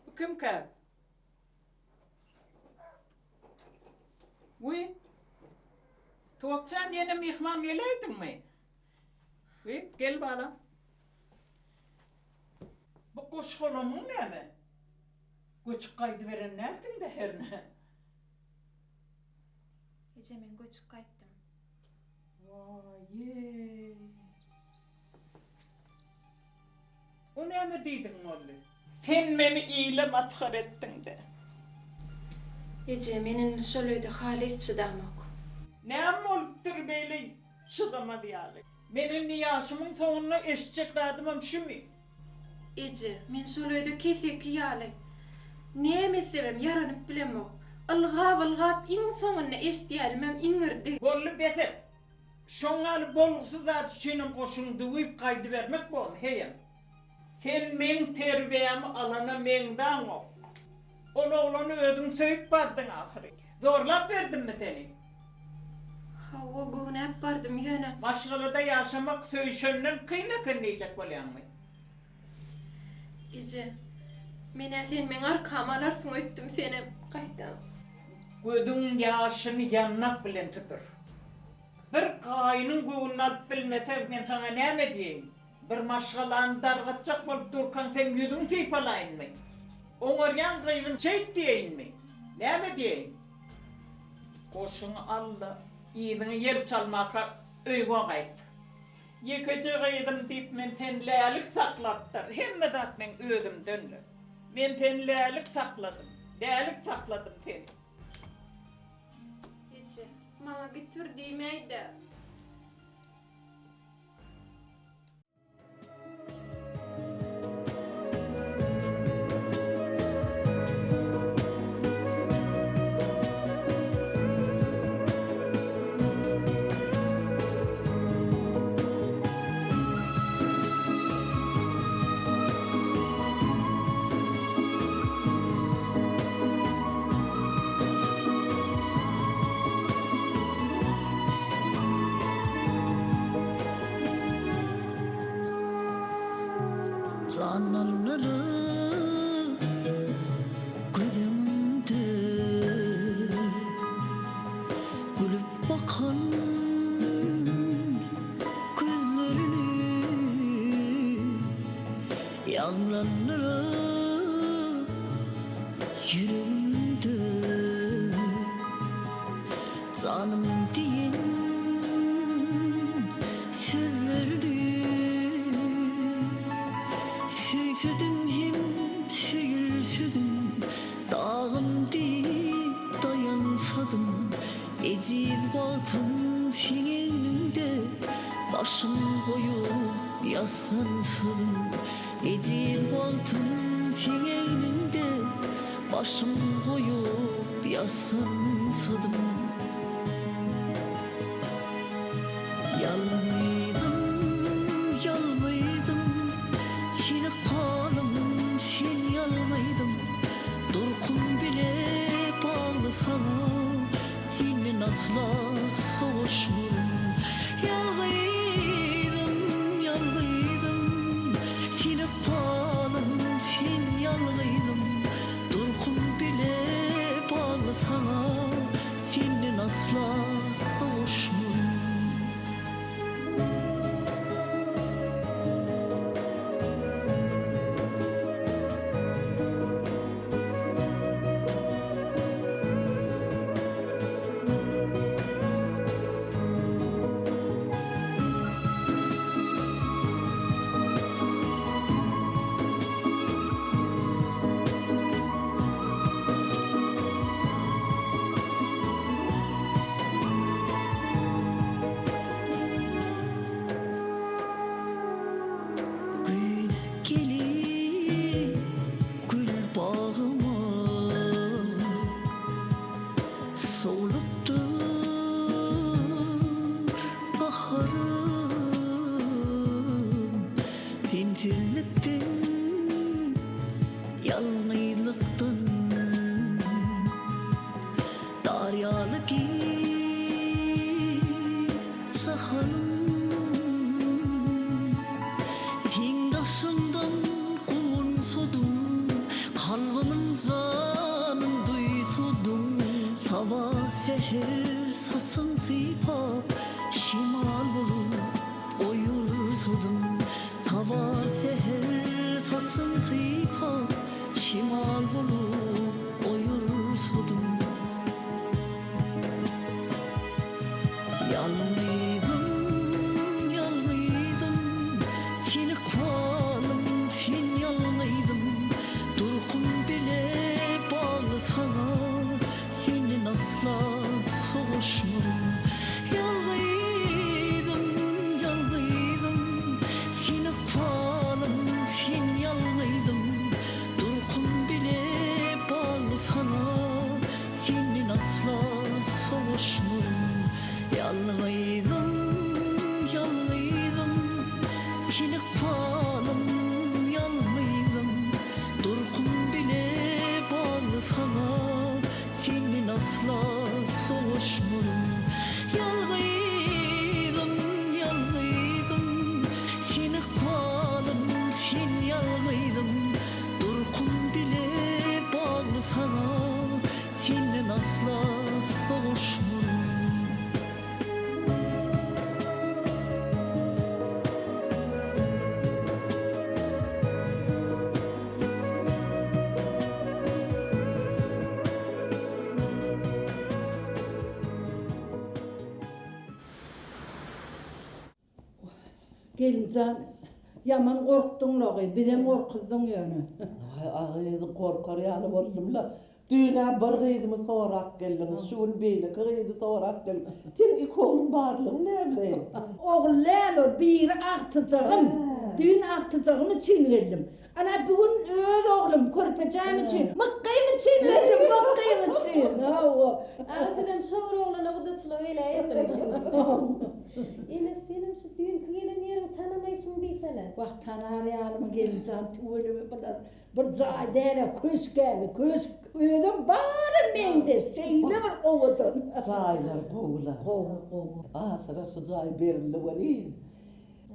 Bu kimkä? Wiý. Tuwakjan ýene myhman geläýdiňmi? Wiý, gel balam. Bu goş-golamyň näme? Göçüp gaýdyberen dälsiň-dä hernä? Eje men göçüp gaýtdym. Waý-eý. O näme diýdigiň boldy? Sen meni ile masgara etdiň-dä. Eje, men indi şol öýde halys çydamok. Näme bolupdyr beýle çydamaz ýaly? Men indi ýaşymyň soňunda eşitjek zadymam şümi? Eje, men şol öýde keseki ýaly. Näme etsemem ýaranyp bilemok. Ylgap-ylgap iň soňunda eşidýänimem iňirdi. Boldy, bes et. Şoň ýaly bolgusyz zat üçinem goşuňy düwüp gaýdybermek bormy, heýem? Sen meň terbiýämi alana meňzäňok. Ol oglany özüň söýüp bardyň ahyry. Zorlap berdimmi seni? Hawa, göwnäp bardym, ýöne. Maşgalada ýaşamak söýüşenden kyn eken diýjek bolýaňmy? Eje, men-ä sen meň arkamy alarsyň öýtdüm, senem gaýtam. Gözüň ýaşyny ýandak bilen süpür. Bir gaýynyň göwnüni alyp bilmeseň, men saňa näme diýeýin? Bir maşgalany dargatjak bolup durkaň seň ýüzüňi sypalaýynmy? Oňarýan gyzym şeýt diýeýinmi? Näme diýeýin? Goşuňy al-da, yzyňy ýel çalmaka öýüňe gaýt. Ýekeje gyzym diýip men seni lälik saklapdyr. Hemme zat meň özümdendir. Men seni lälik sakladym. Lälik sakladym seni. Eje, maňa gitur diýmäý-dä. Janlandyryp göz öňümde Gülüp bakan gözlerini Ýaňlandyryp ýüregimde Janym diýen sözlerini Söýsedim hem söýülsedim Dagym diýip daýansadym Ejiz wagtym seň egniňde Başym goýup ýassansadym Ejiz wagtym seň egniňde Başym goýup ýassansadym. Ýalňyzym, ýalňyzym, Sen ykbalym, sen ýalňyzym, Durkum bile bagly saňa, Senden asla sowaşmaryn. Ýalňyzym, ýalňyzym, Sen ykbalym, sen ýalňyzym, Durkum bile bagly saňa, Senden. Ýalňyzlykdan Dar ýaly giç ahalym Seň daşyňdan guwansadym Kalbymyň janyn duýsadym Saba säher saçyň sypap Şemal bolup oýursadym Saba säher saçyň sypap Şemal bolup oýursadym Ýalňyzym, ýalňyzym, Sen ykbalym, sen ýalňyzym, Durkum bile bagly saňa, Senden asla sowaşmaryn. Ýalňyzym, ýalňyzym, Sen ykbalym, sen ýalňyzym, Durkum bile bagly saňa, Senden asla sowaşmaryn. Ýalňyzym, ýalňyzym, Sen ykbalym, ýalňyzym, Durkum bile bagly saňa, Senden asla sowaşmaryn. Ýalňyzym, ýalňyzym, Sen ykbalym, sen ýalňyzym, Durkum bile bagly saňa, Senden asla sowaşmaryn. Gelinjan, ýaman gorkduň-la gyz, bizem gorkuzdyň ýöne. Aý, agyz, gorkar ýaly boldum-la. Düýn-ä bir gyzymy sorap geldiňiz, şu gün beýleki gyzy sorap geldiň. Seň iki ogluň barlygy näme? Ogul däl ol, biri agtyjagym. Düýn agtyjagym üçin geldim. Ana, bu gün öz oglum, körpejäm üçin, Mykgym üçin geldim, Mykgym üçin. Hawa. Aga, sizem şo bir oglana gudaçylyga geläýipdiňiz. Ene, senem şu düýnki gelen ýeriňi tanamaýşyň diýsene. Wah, tanar ýalymy, gelinjan, tüweleme bular Bir jaý däl-ä, köşk ýaly, köşk. Özem bary meňzeş, şeýle bir owadan. Jaýlar gowy-la. Gowy, gowy. Aşyra şu jaý berildi welin,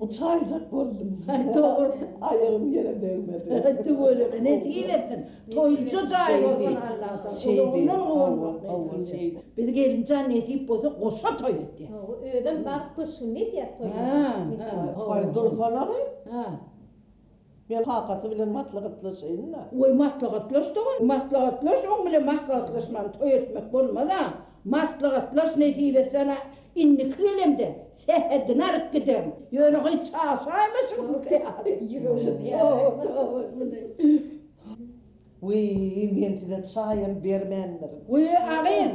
uçaýjak boldum. Aý, dogrudy. Aýagym ýere degmedi. Tüweleme, nesip etsin. Toýlyja jaý bolsun Allajan. Uzagyndan guwanmak nesip etsin. Biz gelinjan nesip bolsa goşa toý edýäs. Hawa, özem bagt köşgünde edýäs toýy. Hä, hä. Aý, dursana gyz. Hä. Men kakasy bilen maslahatlaşaýyn-da. Goý, maslahatlaş dogan, maslahatlaş, oň bilen maslahatlaşman toý etmek bolmaz-a. Maslahatlaş, nesip etse ana, indiki gelemde sähedini alyp giderin. Ýöne gyz çaşaýma şuňky ýaly. Ýüregim ýaly. Toba, muny. Wiý, men size çaýam bermändirin. Wiý, agyz,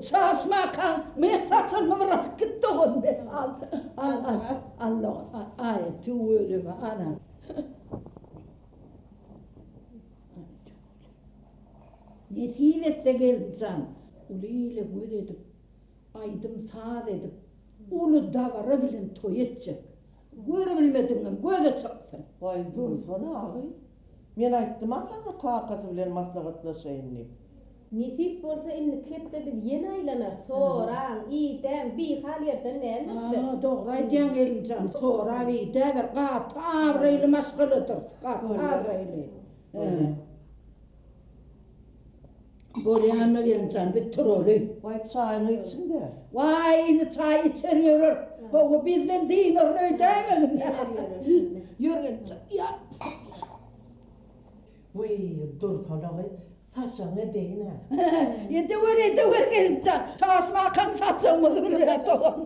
çaşmakaň men saçyňy bir alyp git dogan, men al, al, al, al dogan, aý, tüweleme, ana. Nesip etse gelinjan, uly ile göz edip, aýdym-saz edip, uly dabara bilen toý etjek. Görübilmedigiňem göze çyksyn. Waý, dursana, agyz. Men aýtdym-a saňa kakasy bilen maslahatlaşaýyn diýip. Nesip bolsa indiki hepde biz ýene aýlanarys. Soraň, idäň, bihal ýerden däldiris biz. Ha, dogry aýdýaň gelinjan, sorap idäber, gaty abraýly maşgaladyrys, gaty abraýly. Bolýa. Bolýa-da gelinjan, biz turaly. Waý, çaýyňy içiň-de. Waý, indi çaý içer ýöreris. Hawa, bizden dynaryn öýdäýmegin. Ýör gelinjan, ýa. Wiý, dursana gyz, saçagyňy edeýin-ä. Edewer, edewer gelinjan, çaşmakaň saçagymyzy bir ber dogan.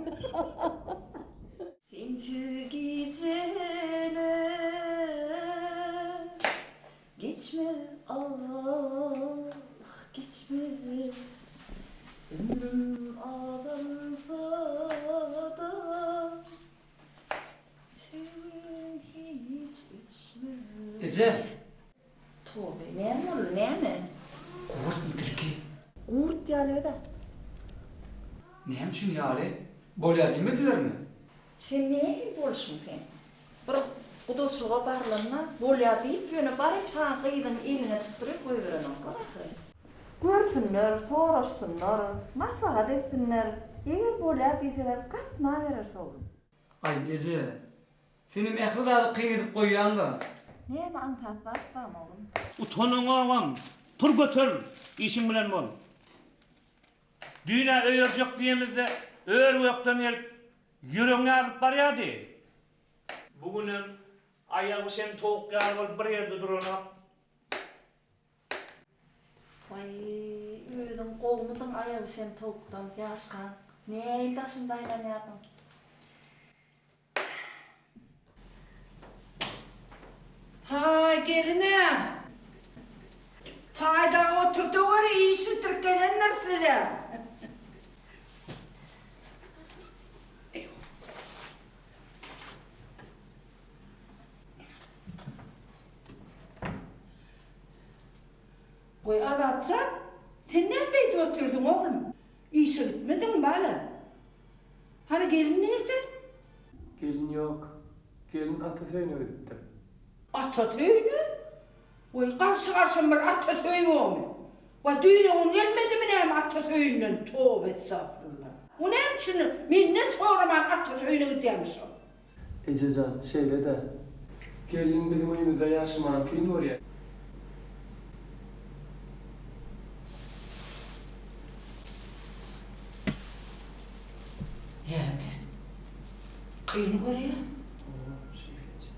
Sensiz gijeler geçmez ah geçmez Ömrüm azalsa-da Söýgüm hiç öçmez. Eje! Toby, näme boldy, näme? Gurtmy tilki? Gurt ýaly öz-ä. Näme üçin ýaly? Bolýa diýmedilermi? Sen nähili bolşuň sen? Bir gudaçylyga barlanda bolýa diýip ýöne baryp saňa gyzyny eliňe tutduryp goýberenok. Görsünler, soraşsynlar, maslahat etsinler. Eger bolýar diýseler, gatnabereris oglum. Aý, eje, senem ähli zady kyn edip goýýaň-da. Näme aňsat zat barmy, oglum? Utanyňogam, tur göter, işiň bilen bol. Düýn-ä öýerjek diýemizde, ör-gökden gelip, ýüregiňi ýarylyp barýardy. Bu günem aýagy bişen towuk ýaly bolup bir ýerde duranok. Waý, özüň gowumydyň aýagy bişen towukdan, ýaşkaň. Nähili daşynda aýlanýarsyň? Haý, gelin-ä! Çaý dagy oturtaweri, iş bitirip gelendiris biz-ä. Goý, Azatjan, sen näme beýdip otyrsyň, oglum? Işe gitmediňmi, bala? Hany gelin nirde? Gelin ýok. Gelin ata söýüne gidipdir. Ata söýüne? Goý, garşy-garşam bir ata söý bormy? Waý, düýn-öňňün gelmedimi näme ata söýünden, toba estagfurullah. O näme üçin menden soraman ata söýüne gidýärmiş ol? Ejejan, şeýle-dä. Gelin biziň öýümizde ýaşamagy kyn görýär. Näme? Kyn görýär? Hawa, şeýle eje.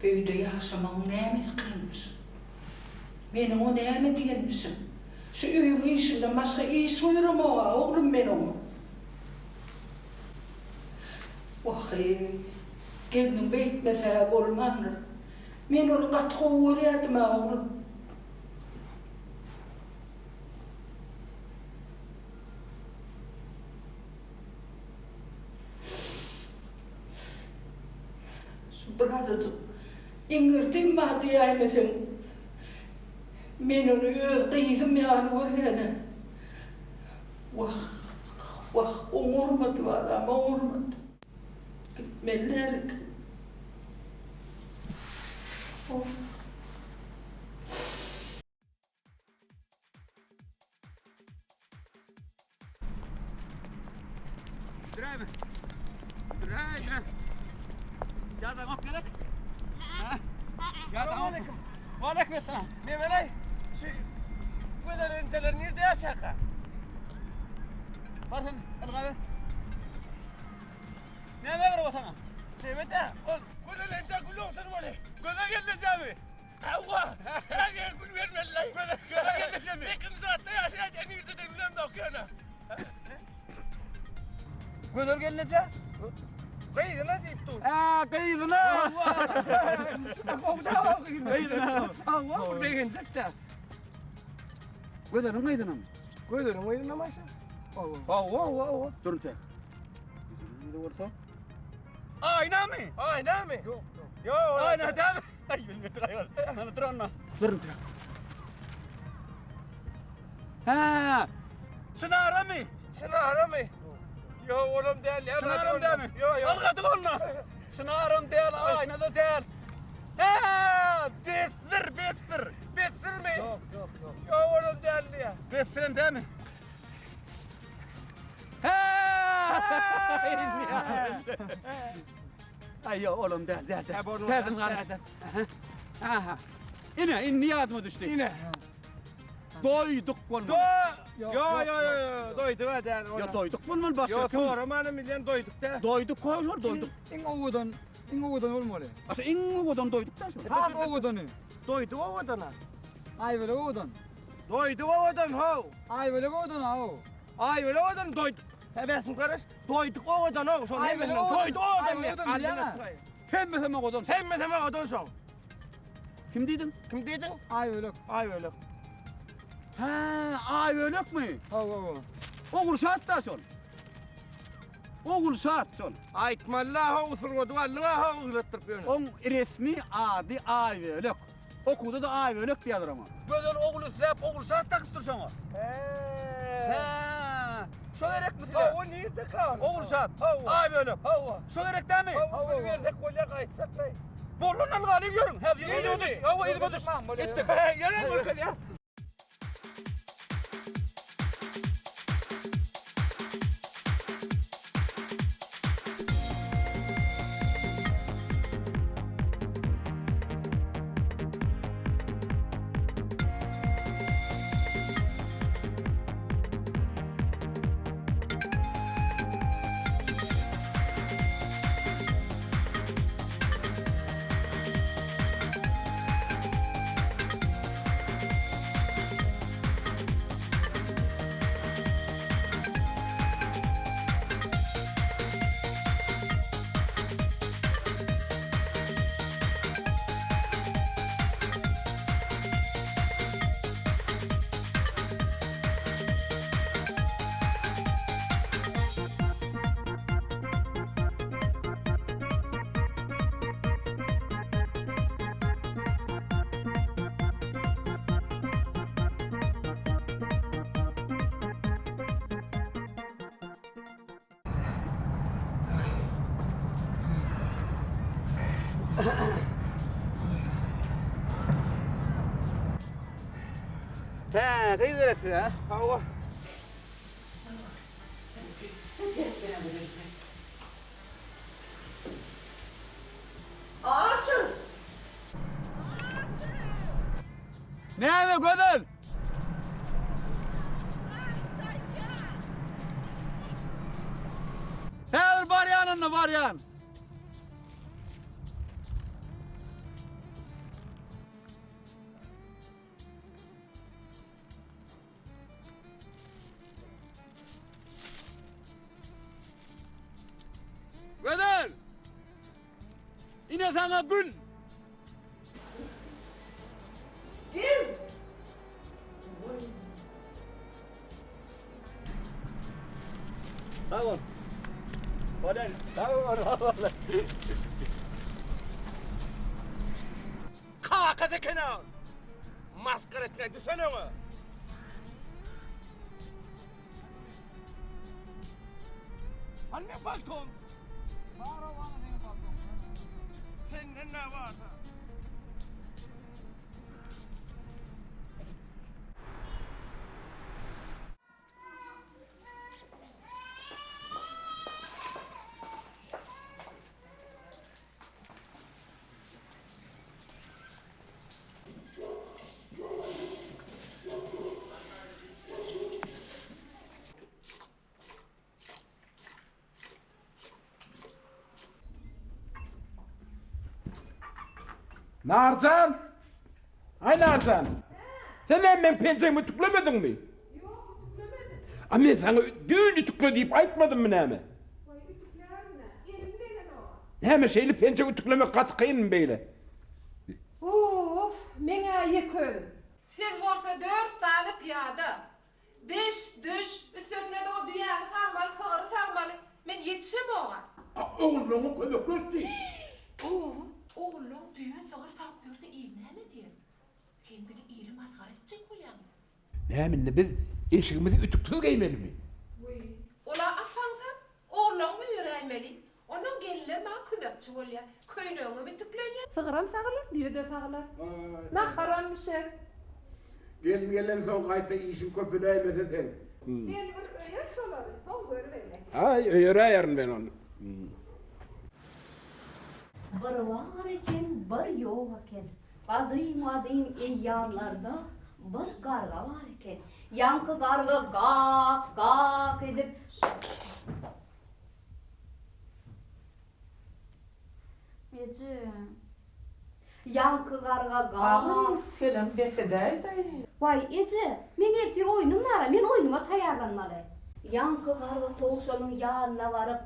Bu öýde ýaşamagyň nämesi kynmyş? Meniň o näme diýenmişim? Şu öýüň işinden başga iş buýramog-a, oglum men oňa. Wah-eý, gelniň beýtmese-hä bolmandyr. Men ony gaty gowy görýärdim-ä, oglum. Şu birazajyk iňirdim bar diýäýmeseň, men ony öz gyzym ýaly görýän-ä. Wah, wah, oňarmady balam, oňarmady. Gitmeli däl eken. Of. Süräýme. Süräýme. Ýadaňok gerek? Ha? Ýadaňok. Waleýkim essalam. Nemeleý? Şu gözel enjeler nirde ýaşarka? Bar sen, ylga ber. Näme gerek o saňa? Neme-de, ol gözel enje gül ogşan weli. Gözel gelnejemi? Hawa, her gül bermeliler. Gözel, gözel gelnejemi? Ikinji gatda ýaşaýar, nirdedigini bilemzok ýöne. Gözel gelneje? Gyzyna diýip dur. Hä, gyzyna. Gyzyna. Hawa, bu begenjek-dä. Gözeliň gyzynamy? Gözeliň gyzynamy Aýşe? Hawa. Hawa, hawa, hawa. Dur entek. Gözeliň gyzy bolsa? Aýnamy? Aýnamy? Ýok, ýok. Ýok. Aýna dämi? Aý, bilmedik aýol. Hany dur onda. Dur entek. Hä. Çynaramy? Çynaramy? Ýok, olam däl. Çynaram dälmi? Ýok, ýok. Algadyk onda. Çynaram däl, aýna-da däl. Hä, besdir, besdir. Besdirmi? Ýok, ýok, ýok. Ýok, olam däl diýýär. Besdirem dälmi? Hä! Aý, ýok, olam däl, däl, däl. Täzin gara. Aha. Ine, indi ýadyma düşdi. Ine. Doýduk bolmaly. Ýo, ýo, ýo, doýduk-a däl. Ýo, doýduk bolmaly başga. Ýo, soramanam bilýän doýduk dä. Doýduk goý, doýduk. Iň owadan, iň owadan bolmaly. Aşa iň owadan doýduk da şol. Has owadany. Doýduk owadana. Aýbölek owadan. Doýduk owadan how. Aýbölek owadan how. Aýbölek owadan doýduk. Häbäsin garaş. Doýduk owadan how. Şol Aýbölek owadan. Doýduk owadan. Hemmesem owadan. Hemmesem owadan şoň. Kim diýdiň? Kim diýdiň? Aýbölek. Aýbölek. Hä, Aýbölekmi? Hawa, hawa. Ogulşat da şol. Ogulşat şol. Aýtmaly-la, how surgady aldyň-a, how ýyglatdyryp ýöne. Oň resmi ady Aýbölek. Okuwda-da Aýbölek diýýärler oňa. Gözel ogul isläp, Ogulşat dakypdyr şoňa. Hä. Hä. Şo gerekmi size? Hawa, nirde-ka? Ogulşat. Hawa. Aýbölek. Hawa. Şo gerek dämi? Hawa, bir bersek bolýar, gaýtjak-laý. Boldy ondan galyň ýörüň. Häzir yzyma düş. Hawa, yzyma düş. Gitdik. Ýöreň görkezýär. Hä, gyz gereksiz hä? Hawa. Aşyr! Näme Gözel? Häzir barýan onda barýan. Gözel! Ine saňa gül! Gel! Sag bol. Bolýar. Sag bol, sag bol. Kakasy eken-ä ol. Masgara etmäge düşen oňa. Hany meň paltom? Bar-ow ana seniň paltoň. Senden nä barsa. Narjan! Aý Narjan! Sen näme meň penjegimi ütüklemediňmi? Ýok, ütüklemedim. A men saňa düýn ütükle diýip aýtmadymmy näme? Waý, ütüklärin-ä. Elim degenok-a. Näme şeýle penjek ütüklemek gaty kynmy beýle? Uff, meň-ä ýeke özüm. Siz bolsa dört sany pyýada. Beş düş, üstesine-de o düýäni sagmaly, sygyry sagmaly. Men ýetişemog-a. A ogullaňa kömekleş diý. Oglum, ogullaň düýe, sygyr sagyp ýörse il näme diýer? Sen bizi ile masgara etjek bolýaňmy? Näme indi biz eşigimizi ütüksiz geýmelimi? Wiý, ol-a apaňsa, ogullaňmy ýöräýmeli. Onuň gelinler maňa kömekçi bolýar. Köýnegiňem ütüklenýär. Sygyram sagylar, düýe-de sagylar. Naharam bişer. Gelin gelensoň gaýta işiň köpeläýmese seň. Sen bir öýer şolary, soň görübeli. Aý, öýeräýerin men ony. Bir bar eken, bir ýok eken. Gadym-gadym eýýamlarda bir garga bar eken. Ýaňky garga gak, gak edip. Eje. Ýaňky garga gak. Agyz, senem bes edäýdä indi. Waý, eje, meň ertir oýnum bar-a, men oýnuma taýýarlanmaly. Ýaňky garga towşanyň ýanyna baryp.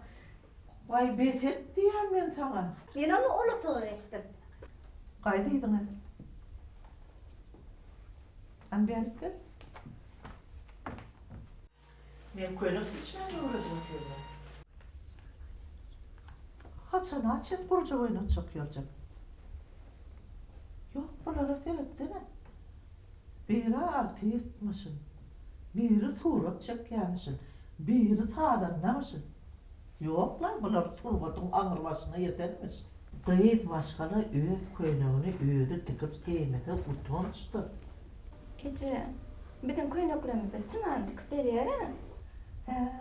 Waý, bes et diýýän men saňa. Men ony ol otaga geçdim. Gaýt yzyňa. Hany bärik gel. Men köýnek biçmäni öwredip otyryn. Haçana çen gurjak oýnatjak ýörjek. Ýok, bulara seretsene. Biri artistmişin, biri surat çekýämişin, biri sazandamyşyn. Ýok-la, bular sungatyň aňrybaşyna ýetenmiş. Gyz maşgala öz köýnegini özi tikip geýmese utançdyr. Eje, biziň köýneklerimizi Çynar dikip berýär-ä. Hä,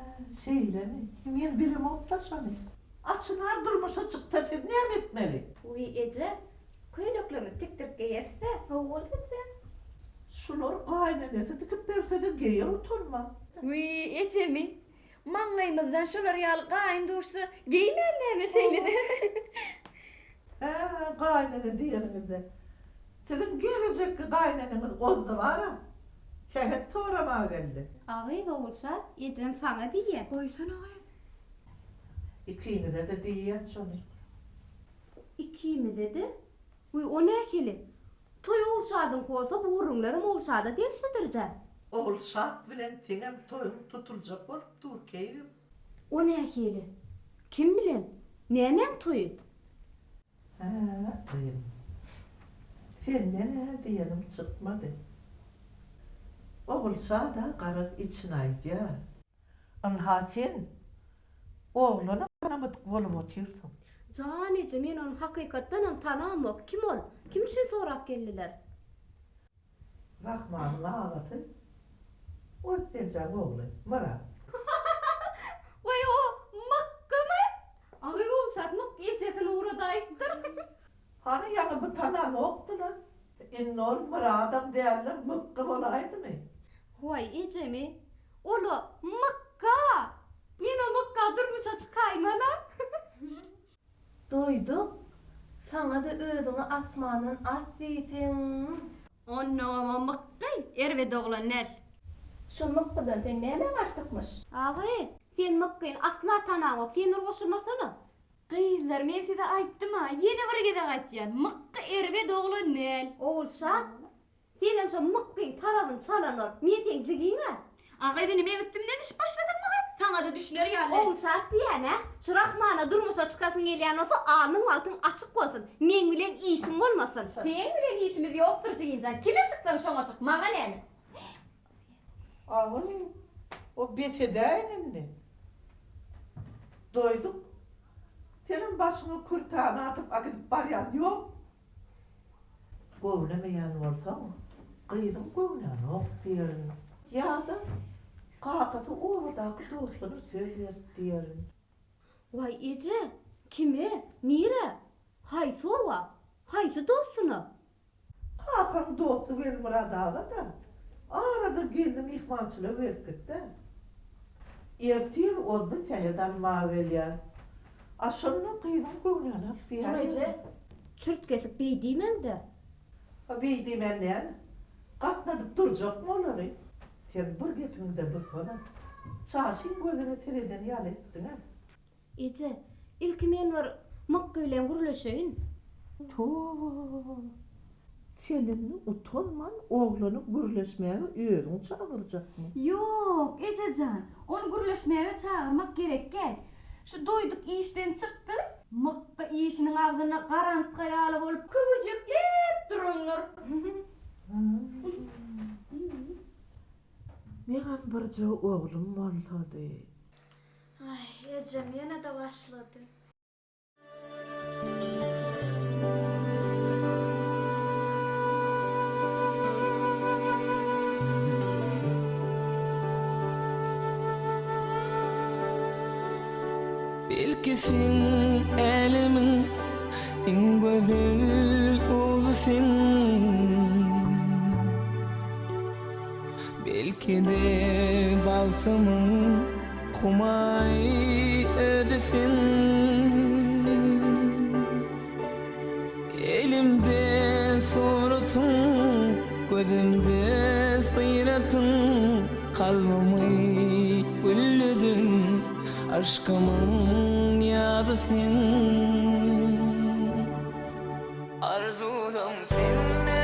şeýlemi? Men bilemok-da şony. A Çynar durmuşa çyksa siz näme etmeli? Wiý, eje, köýneklerimizi tikdirip geýeris-dä, hawa eje. Şular gaýynenesi dikip berse-de geýer utanman. Wiý, ejemi, maňlaýymyzdan şolar ýaly gaýyn duşsa geýmän näme şeýle-de. Hä, gaýynene diýeniňizde, Siziň gelejekki gaýyneneňiz Gozdy bar-a, sähet soramaga geldi. A gyz Ogulşat, ejem saňa diýýä. Goýsana gyz. Ikiňize-de diýýän şony. Ikimize-de? Wiý, o nähili? Toý Ogulşadyňky bolsa, bu gürrüňlerem Ogulşada degişlidir-dä. Ogulşat bilen seňem toýuň tutuljak bolup dur, keýgim. O nähili? Kim bilen? Nämäň toýy? Hä, gyzym. Senden-ä diýenim çykmady. Ogulşa-da garaz içini aýdýar. Ynha sen oglanam tanamadyk bolup otyrsyň. Jan eje, men ony hakykatdanam tanamok. Kim ol? Kim üçin sorap geldiler? Rahmanyň agasy Özbenjaň ogly, Myrat. Waý o Mykgymy? Agy Gulşat Mykgy ejesini ugradaýypdyr. Hany ýaňy bu tanaňokdy-la. Indi ol Myradam däldir, Mykgy bolaýdymy? Waý ejemi, ol-a Mykga! Men o Mykga durmuşa çykaýman-a. Doýduk, saňa-da özüňi asmandan as diýseň. Onnoňam o Mykgy erbet oglan däl. Şo Mykgydan seň nämäň artykmyş? Agy, sen Mykgyny asla tanaňok, sen ur goşulmasana. Gyzlar, men size aýtdym-a, ýene bir gezek aýtýan, Mykgy erbet oglan däl. Ogulşat, Senem şo mykgyň tarabyny çalanok. Men seň jigiň-ä. A gyz indi meň üstümden düşüp başladyňmy gyz? Saňa-da düşüner ýaly. Ogulşat diýýän-ä, şu Rahmana durmuşa çykasyň gelýän bolsa, alnyň wagtyň açyk bolsun. Meň bilen işiň bolmasyn. Seň bilen işimiz ýokdur jigimjan. Kime çyksaň şoňa çyk, maňa näme? Aý, o bes edäýiň indi. Doýduk. Senem başyňa kürtäni atyp äkidip barýan ýok. Göwnemeýän bolsaň, gyzyň göwnänok diýerin. Ýa-da kakasy obadaky dostuna söz berdi diýerin. Waý, eje, kime, nirä, haýsy oba, haýsy dostuna? Kakaň dosty Welmyrat aga-da arada gelni myhmançylyga gelip gitdi. Ertir Ozly sähet almaga gelýär. A şonda gyzyň göwnänok Dur diýäýerin. eje, çürt kesik beý diýmäň-dä. A beý diýmän näme? Gatnadyp durjakmy olary? Sen bir gepiňde dursana. Çaşyň gözüne sereden ýaly etdiň-ä. Eje, ilki men bir Mykgy bilen gürleşeýin. Toba! Sen indi utanman oglany gürleşmäge özüň çagyrjakmy? Ýok, eje jan, ony gürleşmäge çagyrmak gerek däl. Şu Doýduk işden çykdy. Mykgy işiniň agzynda garantga ýaly bolup köwejekläp durandyr. Meňem birje oglum bolsady. Aý, ejem ýene-de başlady. Belki sen älemiň iň gözel guzy sen. Belki-de bagtymyň Humaý özi sen. Elimde suratyň, gözümde syratyň, Kalbymy güllediň, yşkymyň ýazy sen. Arzuwlam sende.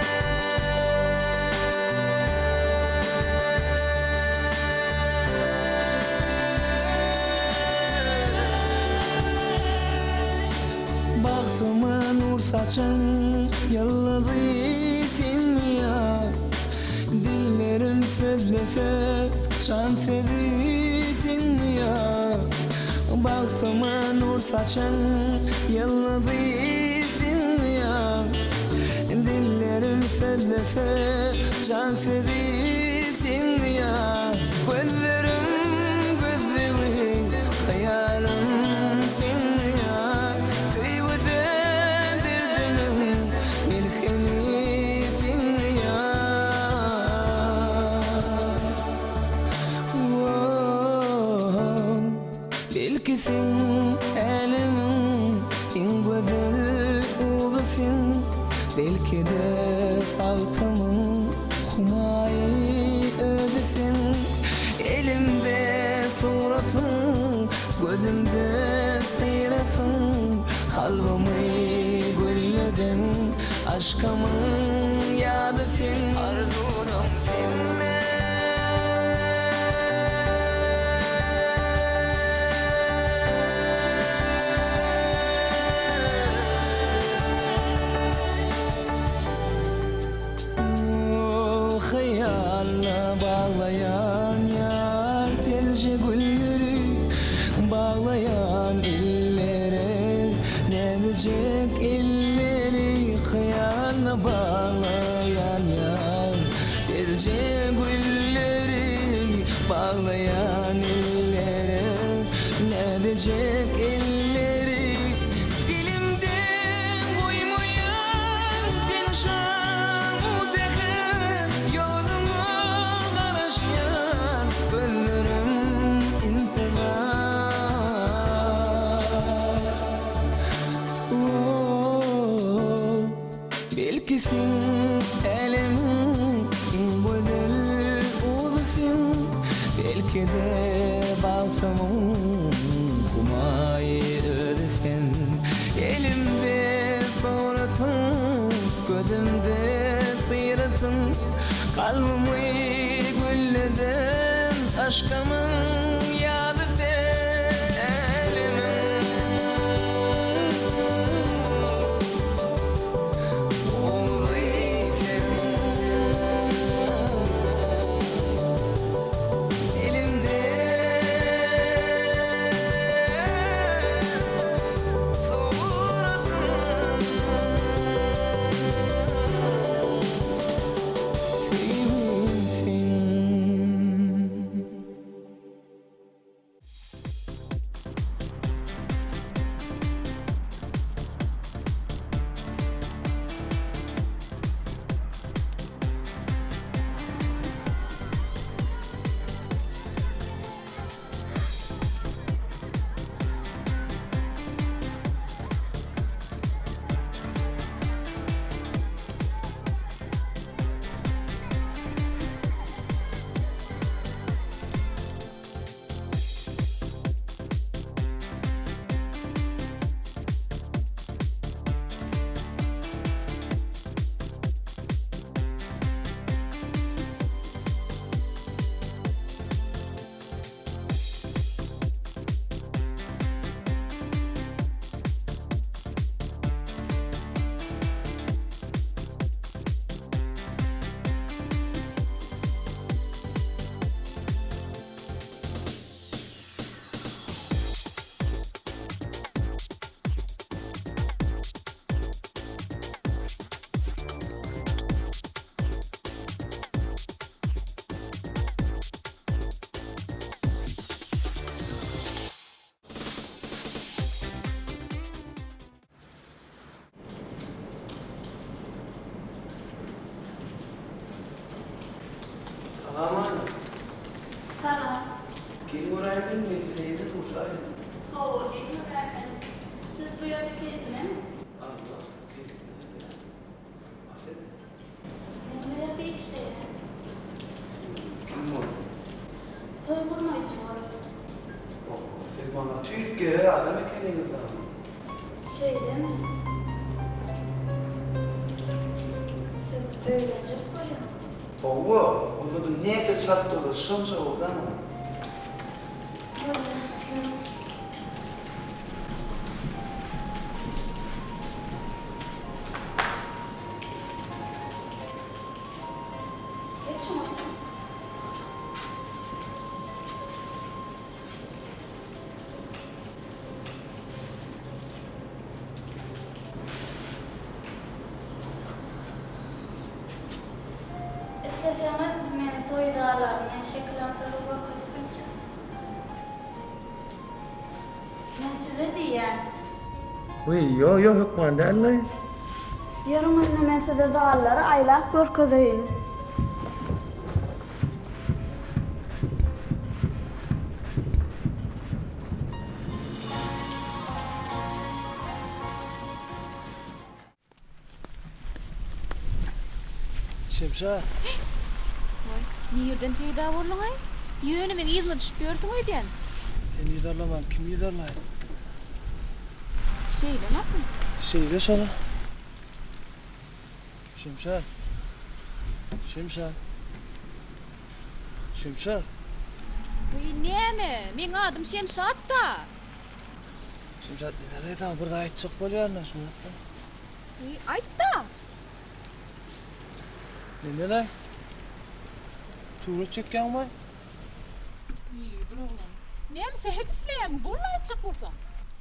Bagtyma nur saçan ýyldyzy senmi ýa Dillerim sözlese jan sözi senmi ýa Bagtyma nur saçan ýyldyzy senmi ýa Dillerim sözlese jan sözi senmi ýa Gözlerim gözlegi hyýalym senmi ýa Söýgüde derdimiň melhemi senmi ýa Belki sen älemiň iň gözel guzy sen Belki-de bagtymyň humaýy özi sen Elimde suratyň, gözümde syratyň Kalbymy gülleden aşkymyň ýady sen Arzuwlarym sende. Hyýalna baglaýan ýar telje gülleri Baglaýan illere näzijek elleri Hyýalna baglaýan ýar. gülleri Baglaýan ellere näzijek elleri Dilimden goýmaýan sen şam-u-säher Ýoluňa garaşýan gözlerim intizar. Belki sen älemiň iň gözel guzusyň, Belki-de bagtymyň humaýy özi sen. Elimde suratyň, gözümde syratyň, Kalbymy gülleden yşkymyň ýady sen. Älemiň guzy sen. Elimde suratyň. Söýgim sen. Salam Aýna. Salam. Geň göräýdim, men size ýene duşaýdym. Hawa, geň göräýmeli. Siz bu ýerde keýpinemi? Allah, keýpine däl. A sen? Men bu ýerde işleýän. Kim bolup? Toý gurnaýjy bolup. Oho, siz maňa tüýs gerek adam ekeniňiz dagy. Şeýlemi? Siz öýlenjek bolýaňyzmy? Hawa, onda-da näçe çalt bolar, şonça owadanam. Bolýar, ýörüň. Geçiň oturyň. Isleseňiz, men toý zallaryny şekil arkaly görkezip biljek. Men size diýýän. Wiý, ýo, ýo, hökman däl-laý. Ýörüň onda men size zallary aýlap görkezeýin. Şemşat. Waý, nirden peýda bolduň-aý? Ýöne meň yzyma düşüp ýörsüň öýdýän. Seni yzarlaman kimi yzarlaýyn? Şeýlemi asyl? Şeýle şola. Şemşat. Şemşat. Şemşat. Wiý, näme? Meň adym Şemşat-da. Şemşat, näme saňa bir zat aýtjak bolýan-da, şuny aýtda. Wiý, aýt-da. Näme-laý? Surat çekýäňmi? Wiý, bir oglan. Näme sähet isleýäňmi? Bol-la aýtjak bolsaň.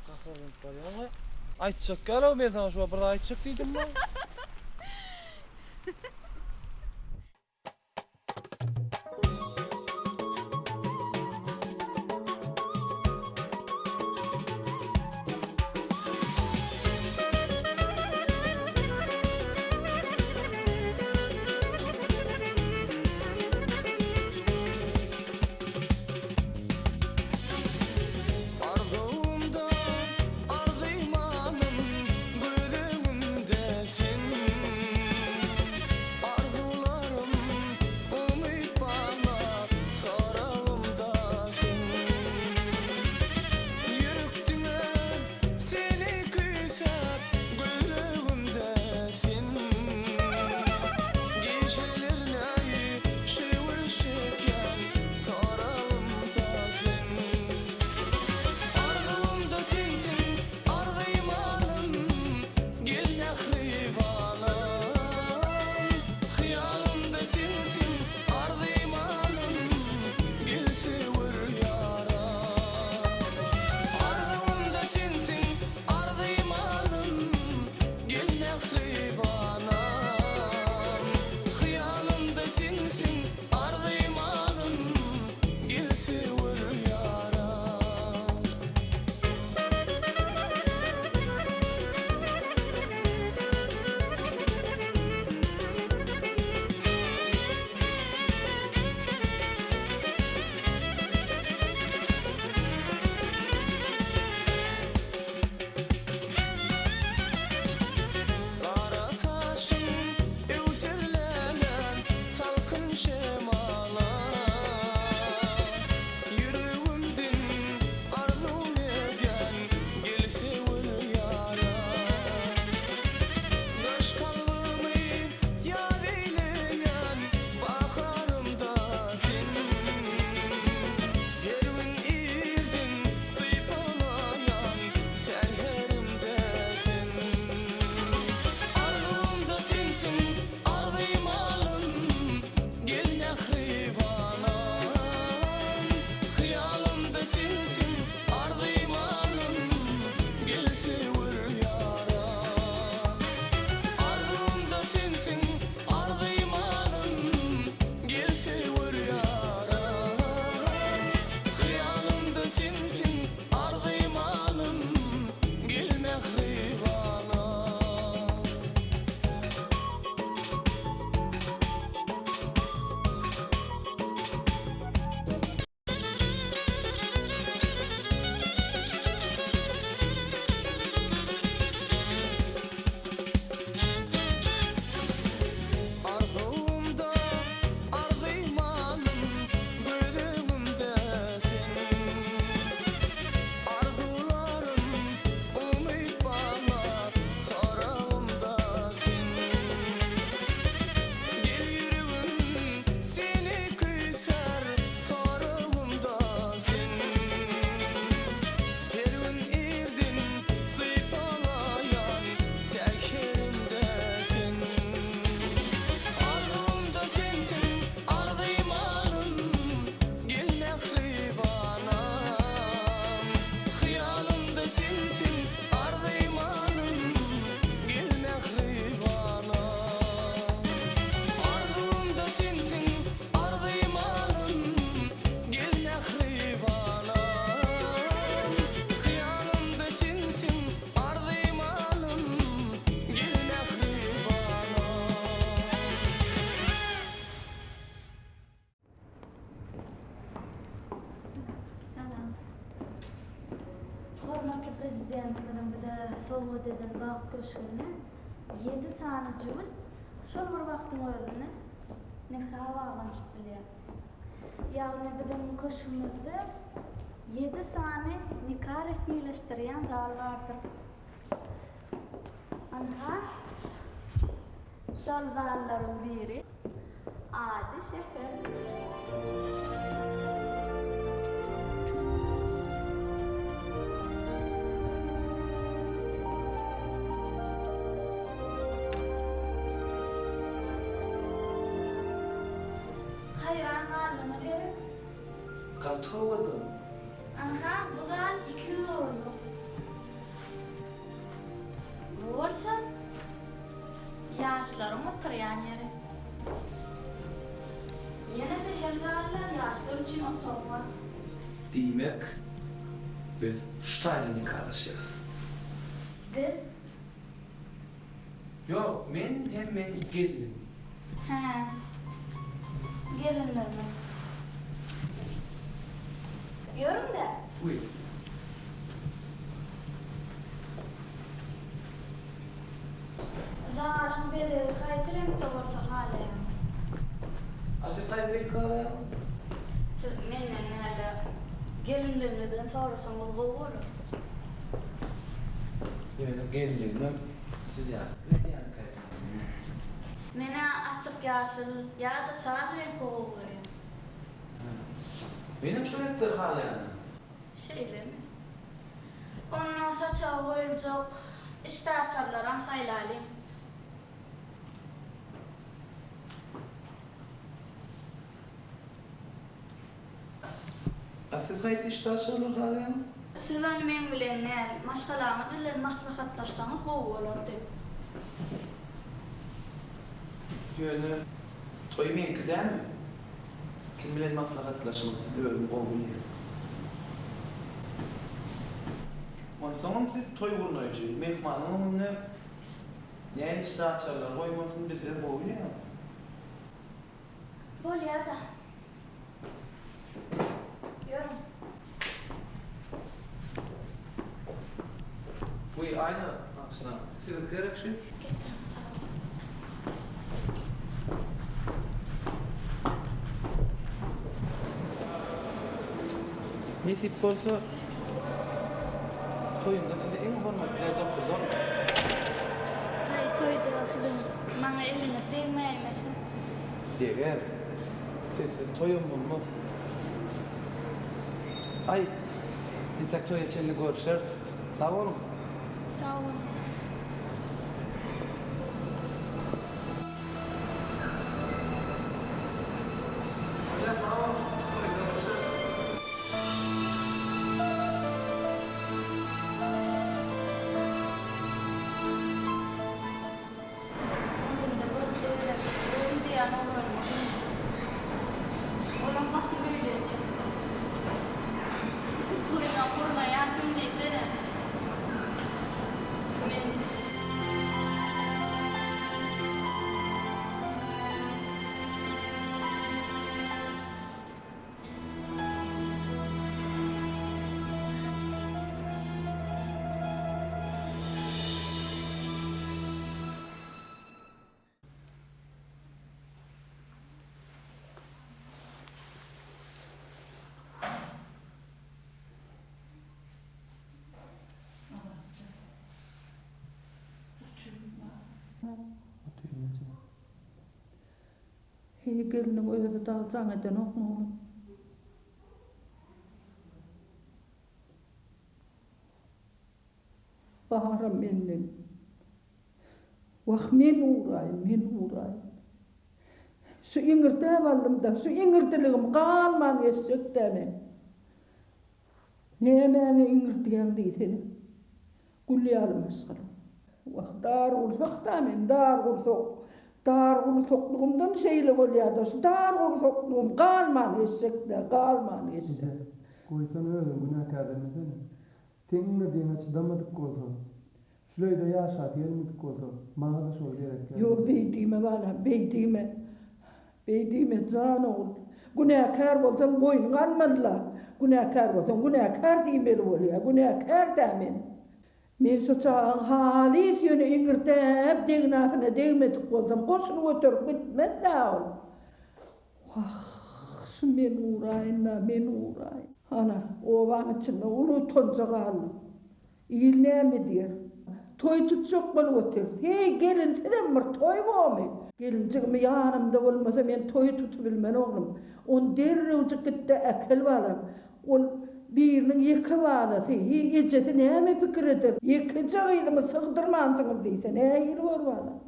Gaharlanyp barýaň-laý. Aýtjak ýaly-ow, men saňa şu wagt bir zat aýtjak diýdim-le. mähribanam. Hyýalymda sensiň arzymanym, gel söwer ýaram. Arzuwymda sensiň arzymanym, gel söwer ýaram. Hyýalymda sensiň arzymanym, gel mähribanam. Arzuwymda arzymanym göz öňümde sen Arzuwlarym umyt baglap soragymda sen Gel ýüregim seni küýsär soragymda sen Her gün irden sypalaýan säherimde sen Arzuwymda sensiň arzymanym gel mähribanam Hyýalymda sensiň arzymanym gel mähribanam Arzuwymda sensiň arzymanym gel mähribanam Hyýalymda sensiň arzymanym gel mähribanam. Salam. Hormatly Prezidentimiziň bize sowgat eden Bagt köşgünde ýedi sany jübüt şol bir wagtyň özünde nika baglanyşyp bilýär. Ýagny biziň köşgümizde ýedi sany nika resmileşdirýän zal bardyr. Ynha, şol zallaryň biri. Ady Şäher. Haýran galdyňyz gerek? Gaty owadan. Ynha, bu zal 200 orunlyk. Bu bolsa ýaşlaryň oturýan ýeri. Ýene-de her zalda ýaşlar üçin otag bar. Diýmek, biz şu taýda nikalaşýas. Biz? Ýok, men hem meň gelnim. Hä, gelinlerimiz. Ýörüň-dä. Wiý. Zalyň bezegi haýsy reňkde bolsa halaýaň? A siz haýsy reňki halaýaňyz? Siz menden däl-de, gelinligiňizden sorasaňyz gowy bolar. Ýöne gelinligimem siz ýaly edýänkä. Men-ä açyk ýaşyl ýa-da çal reňki gowy görýän. Menem şo reňkleri halaýan-a. Şeýlemi? Onda saçaga goýuljak işdäaçarlaram saýlalyň. A siz haýsy işdäaçarlary halaýaňyz? Siz ony meň bilen däl, maşgalaňyz bilen maslahatlaşsaňyz gowy bolardy. Ýöne toý meňki dälmi? Kim bilen maslahatlaşmalydygyny özüm gowy bilýän. Onsoňam siz toý gurnaýjy, myhmanyň öňünde nähili işdäaçarlary goýmalydygyny bizden gowy bilýäňiz. Bolýa-da. Ýörüň. Wiý, Aýna, aşna, siziňki gerek şu? Getiriň, sag boluň. Nesip bolsa, toýumda sizi iň hormatly ýerde oturdaryn. Haý, toýda siziň maňa eliňiz degmäýmesin. Deger. Sessiz toýam bolmaz. Aý, entek toýa çenli görşeris. Sag boluň. Sag boluň. Bolýa sag bol. Toýda görüşeris. Ömrümde birinji gezek özüm diýýän oglanyma duşdum. Olam basym öýlendi. Toýunam gurnaýan kim diýsene. Men. Heý, gelniň özi dagy jaň edenokmy oglum? Baram menden. Wah, men uraýyn, men uraýyn. Şu iňirdäp aldym-da, şu iňirdiligim galman geçjek-dä men. Nämäňe iňirdýäň diýsene. Gül ýaly maşgala. Wah, dar gursak-da men, dar gursak. Dar gursaklygymdan şeýle bolýar-da, şu dar gursaklygym galman geçjek-dä, galman geçjek. Eje, goýsana özüňi günäkärlemesene. Seň iňirdiňe çydamadyk bolsa, şul öýde ýaşasy gelmedik bolsa, maňa-da şol gerek däl. Ýok, beý diýme, balam, beý diýme. Beý diýme, jan ogul. Günäkär bolsaň, boýnuňa almaly-la. Günäkär bolsaň, günäkär diýmeli bolýar. Günäkär-dä men. Men şu çagaň halys ýöne iňirdäp degnasyna degmedik bolsam, goşuny göterip gitmez-dä ol. Wah, şu men uraýyn-da, men uraýyn. Ana, obaň içinde uly utanja galdym. Il näme diýer? Toý tutjak bolup otyrys. Heý, gelinsizem bir toý bormy? Gelinjigim ýanymda bolmasa, men toý tutubilmen, oglum. Ony derrewjik git-de äkel, balam. Ol biriniň ýeke balasy. Heý, ejesi näme pikir eder? Ýekeje gyzymy sygdyrmansyňyz diýse, nähili bor, balam?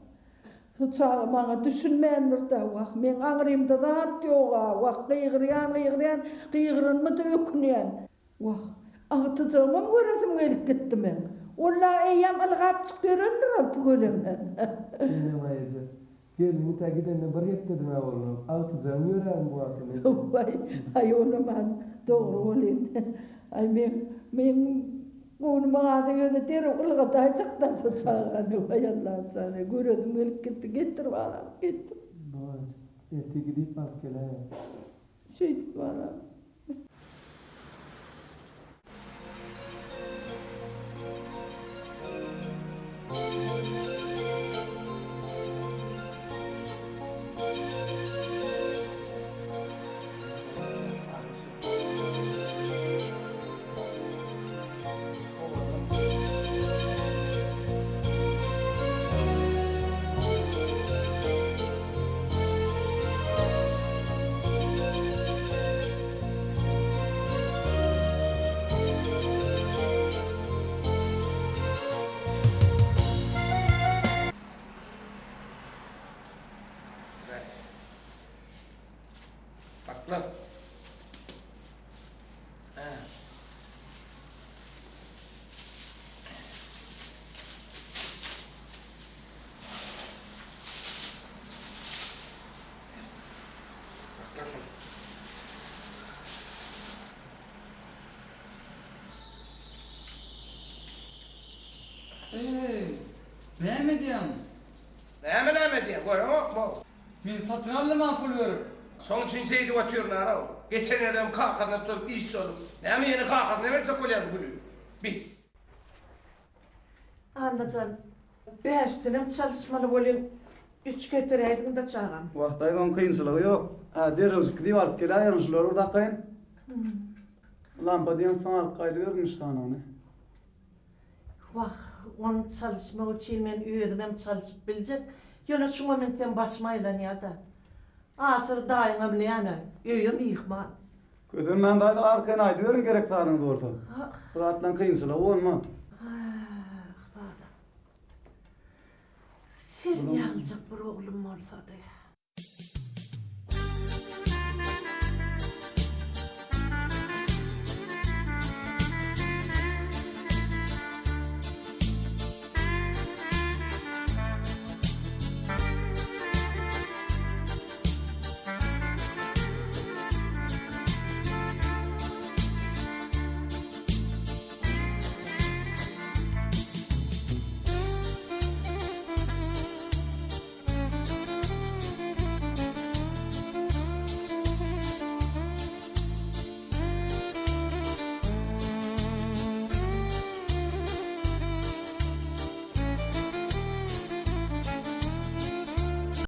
Şu çaga maňa düşünmändir-dä, wah, meň aňrymda zat ýog-a, wah, gygyrýan, gygyrýan, gygyranyma-da ökünýän. Wah, agtyjagymam göresim gelip gitdi meň. Ol-a eýýäm ylgapjyk ýörendir ol tüweleme. Enem-aý eje, gelniň tä gidenine bir hepdedem-ä bolanok, agtyjagyň ýörärin bu wagtam eje. Waý, aý olam-a dogry welin. Aý meň, meň göwnüme galsa ýöne derrew ylgadaýjak-da şo çagany. Waý Allajan-aý, göresim gelip gitdi. Getir balam, getir. Bar eje, ertir gidip alyp geläýerin. Şeýdip balam. Sakla. Sakla şunu. Eý, näme edýäň? Näme näme edýäň, göreňokmy? Men satyn aldym-a pul berip. Şoň üçin şeýdip otyryn araw. Geçen gezegem kakasyna tutup iş bolup. Näme ýene kakasyna berjek bolýarmy güli? Bi. Annajan, bäşdenem çalyşmaly welin, üç getiräýdiň-dä çagam. Wah, daýza, oň kynçylygy ýok. Hä, derrewjik gidip alyp geläýerin, şulary bir dakaýyn. Lampa diýensoň alyp gaýdyberin üç sanyny. Wah, ony çalyşmak üçin men özümem çalyşyp biljek, ýöne şuňa münsem başym aýlanýar-da. Aşyr daýyňam näme, öýe myhman. Kösenmän daýza arkaýyn aýdyberiň gerek zadyňyz bolsa. Bu zatlaryň kynçylygy bolmaz. Ah, balam. Sen ýalyjak bir oglum bolsady.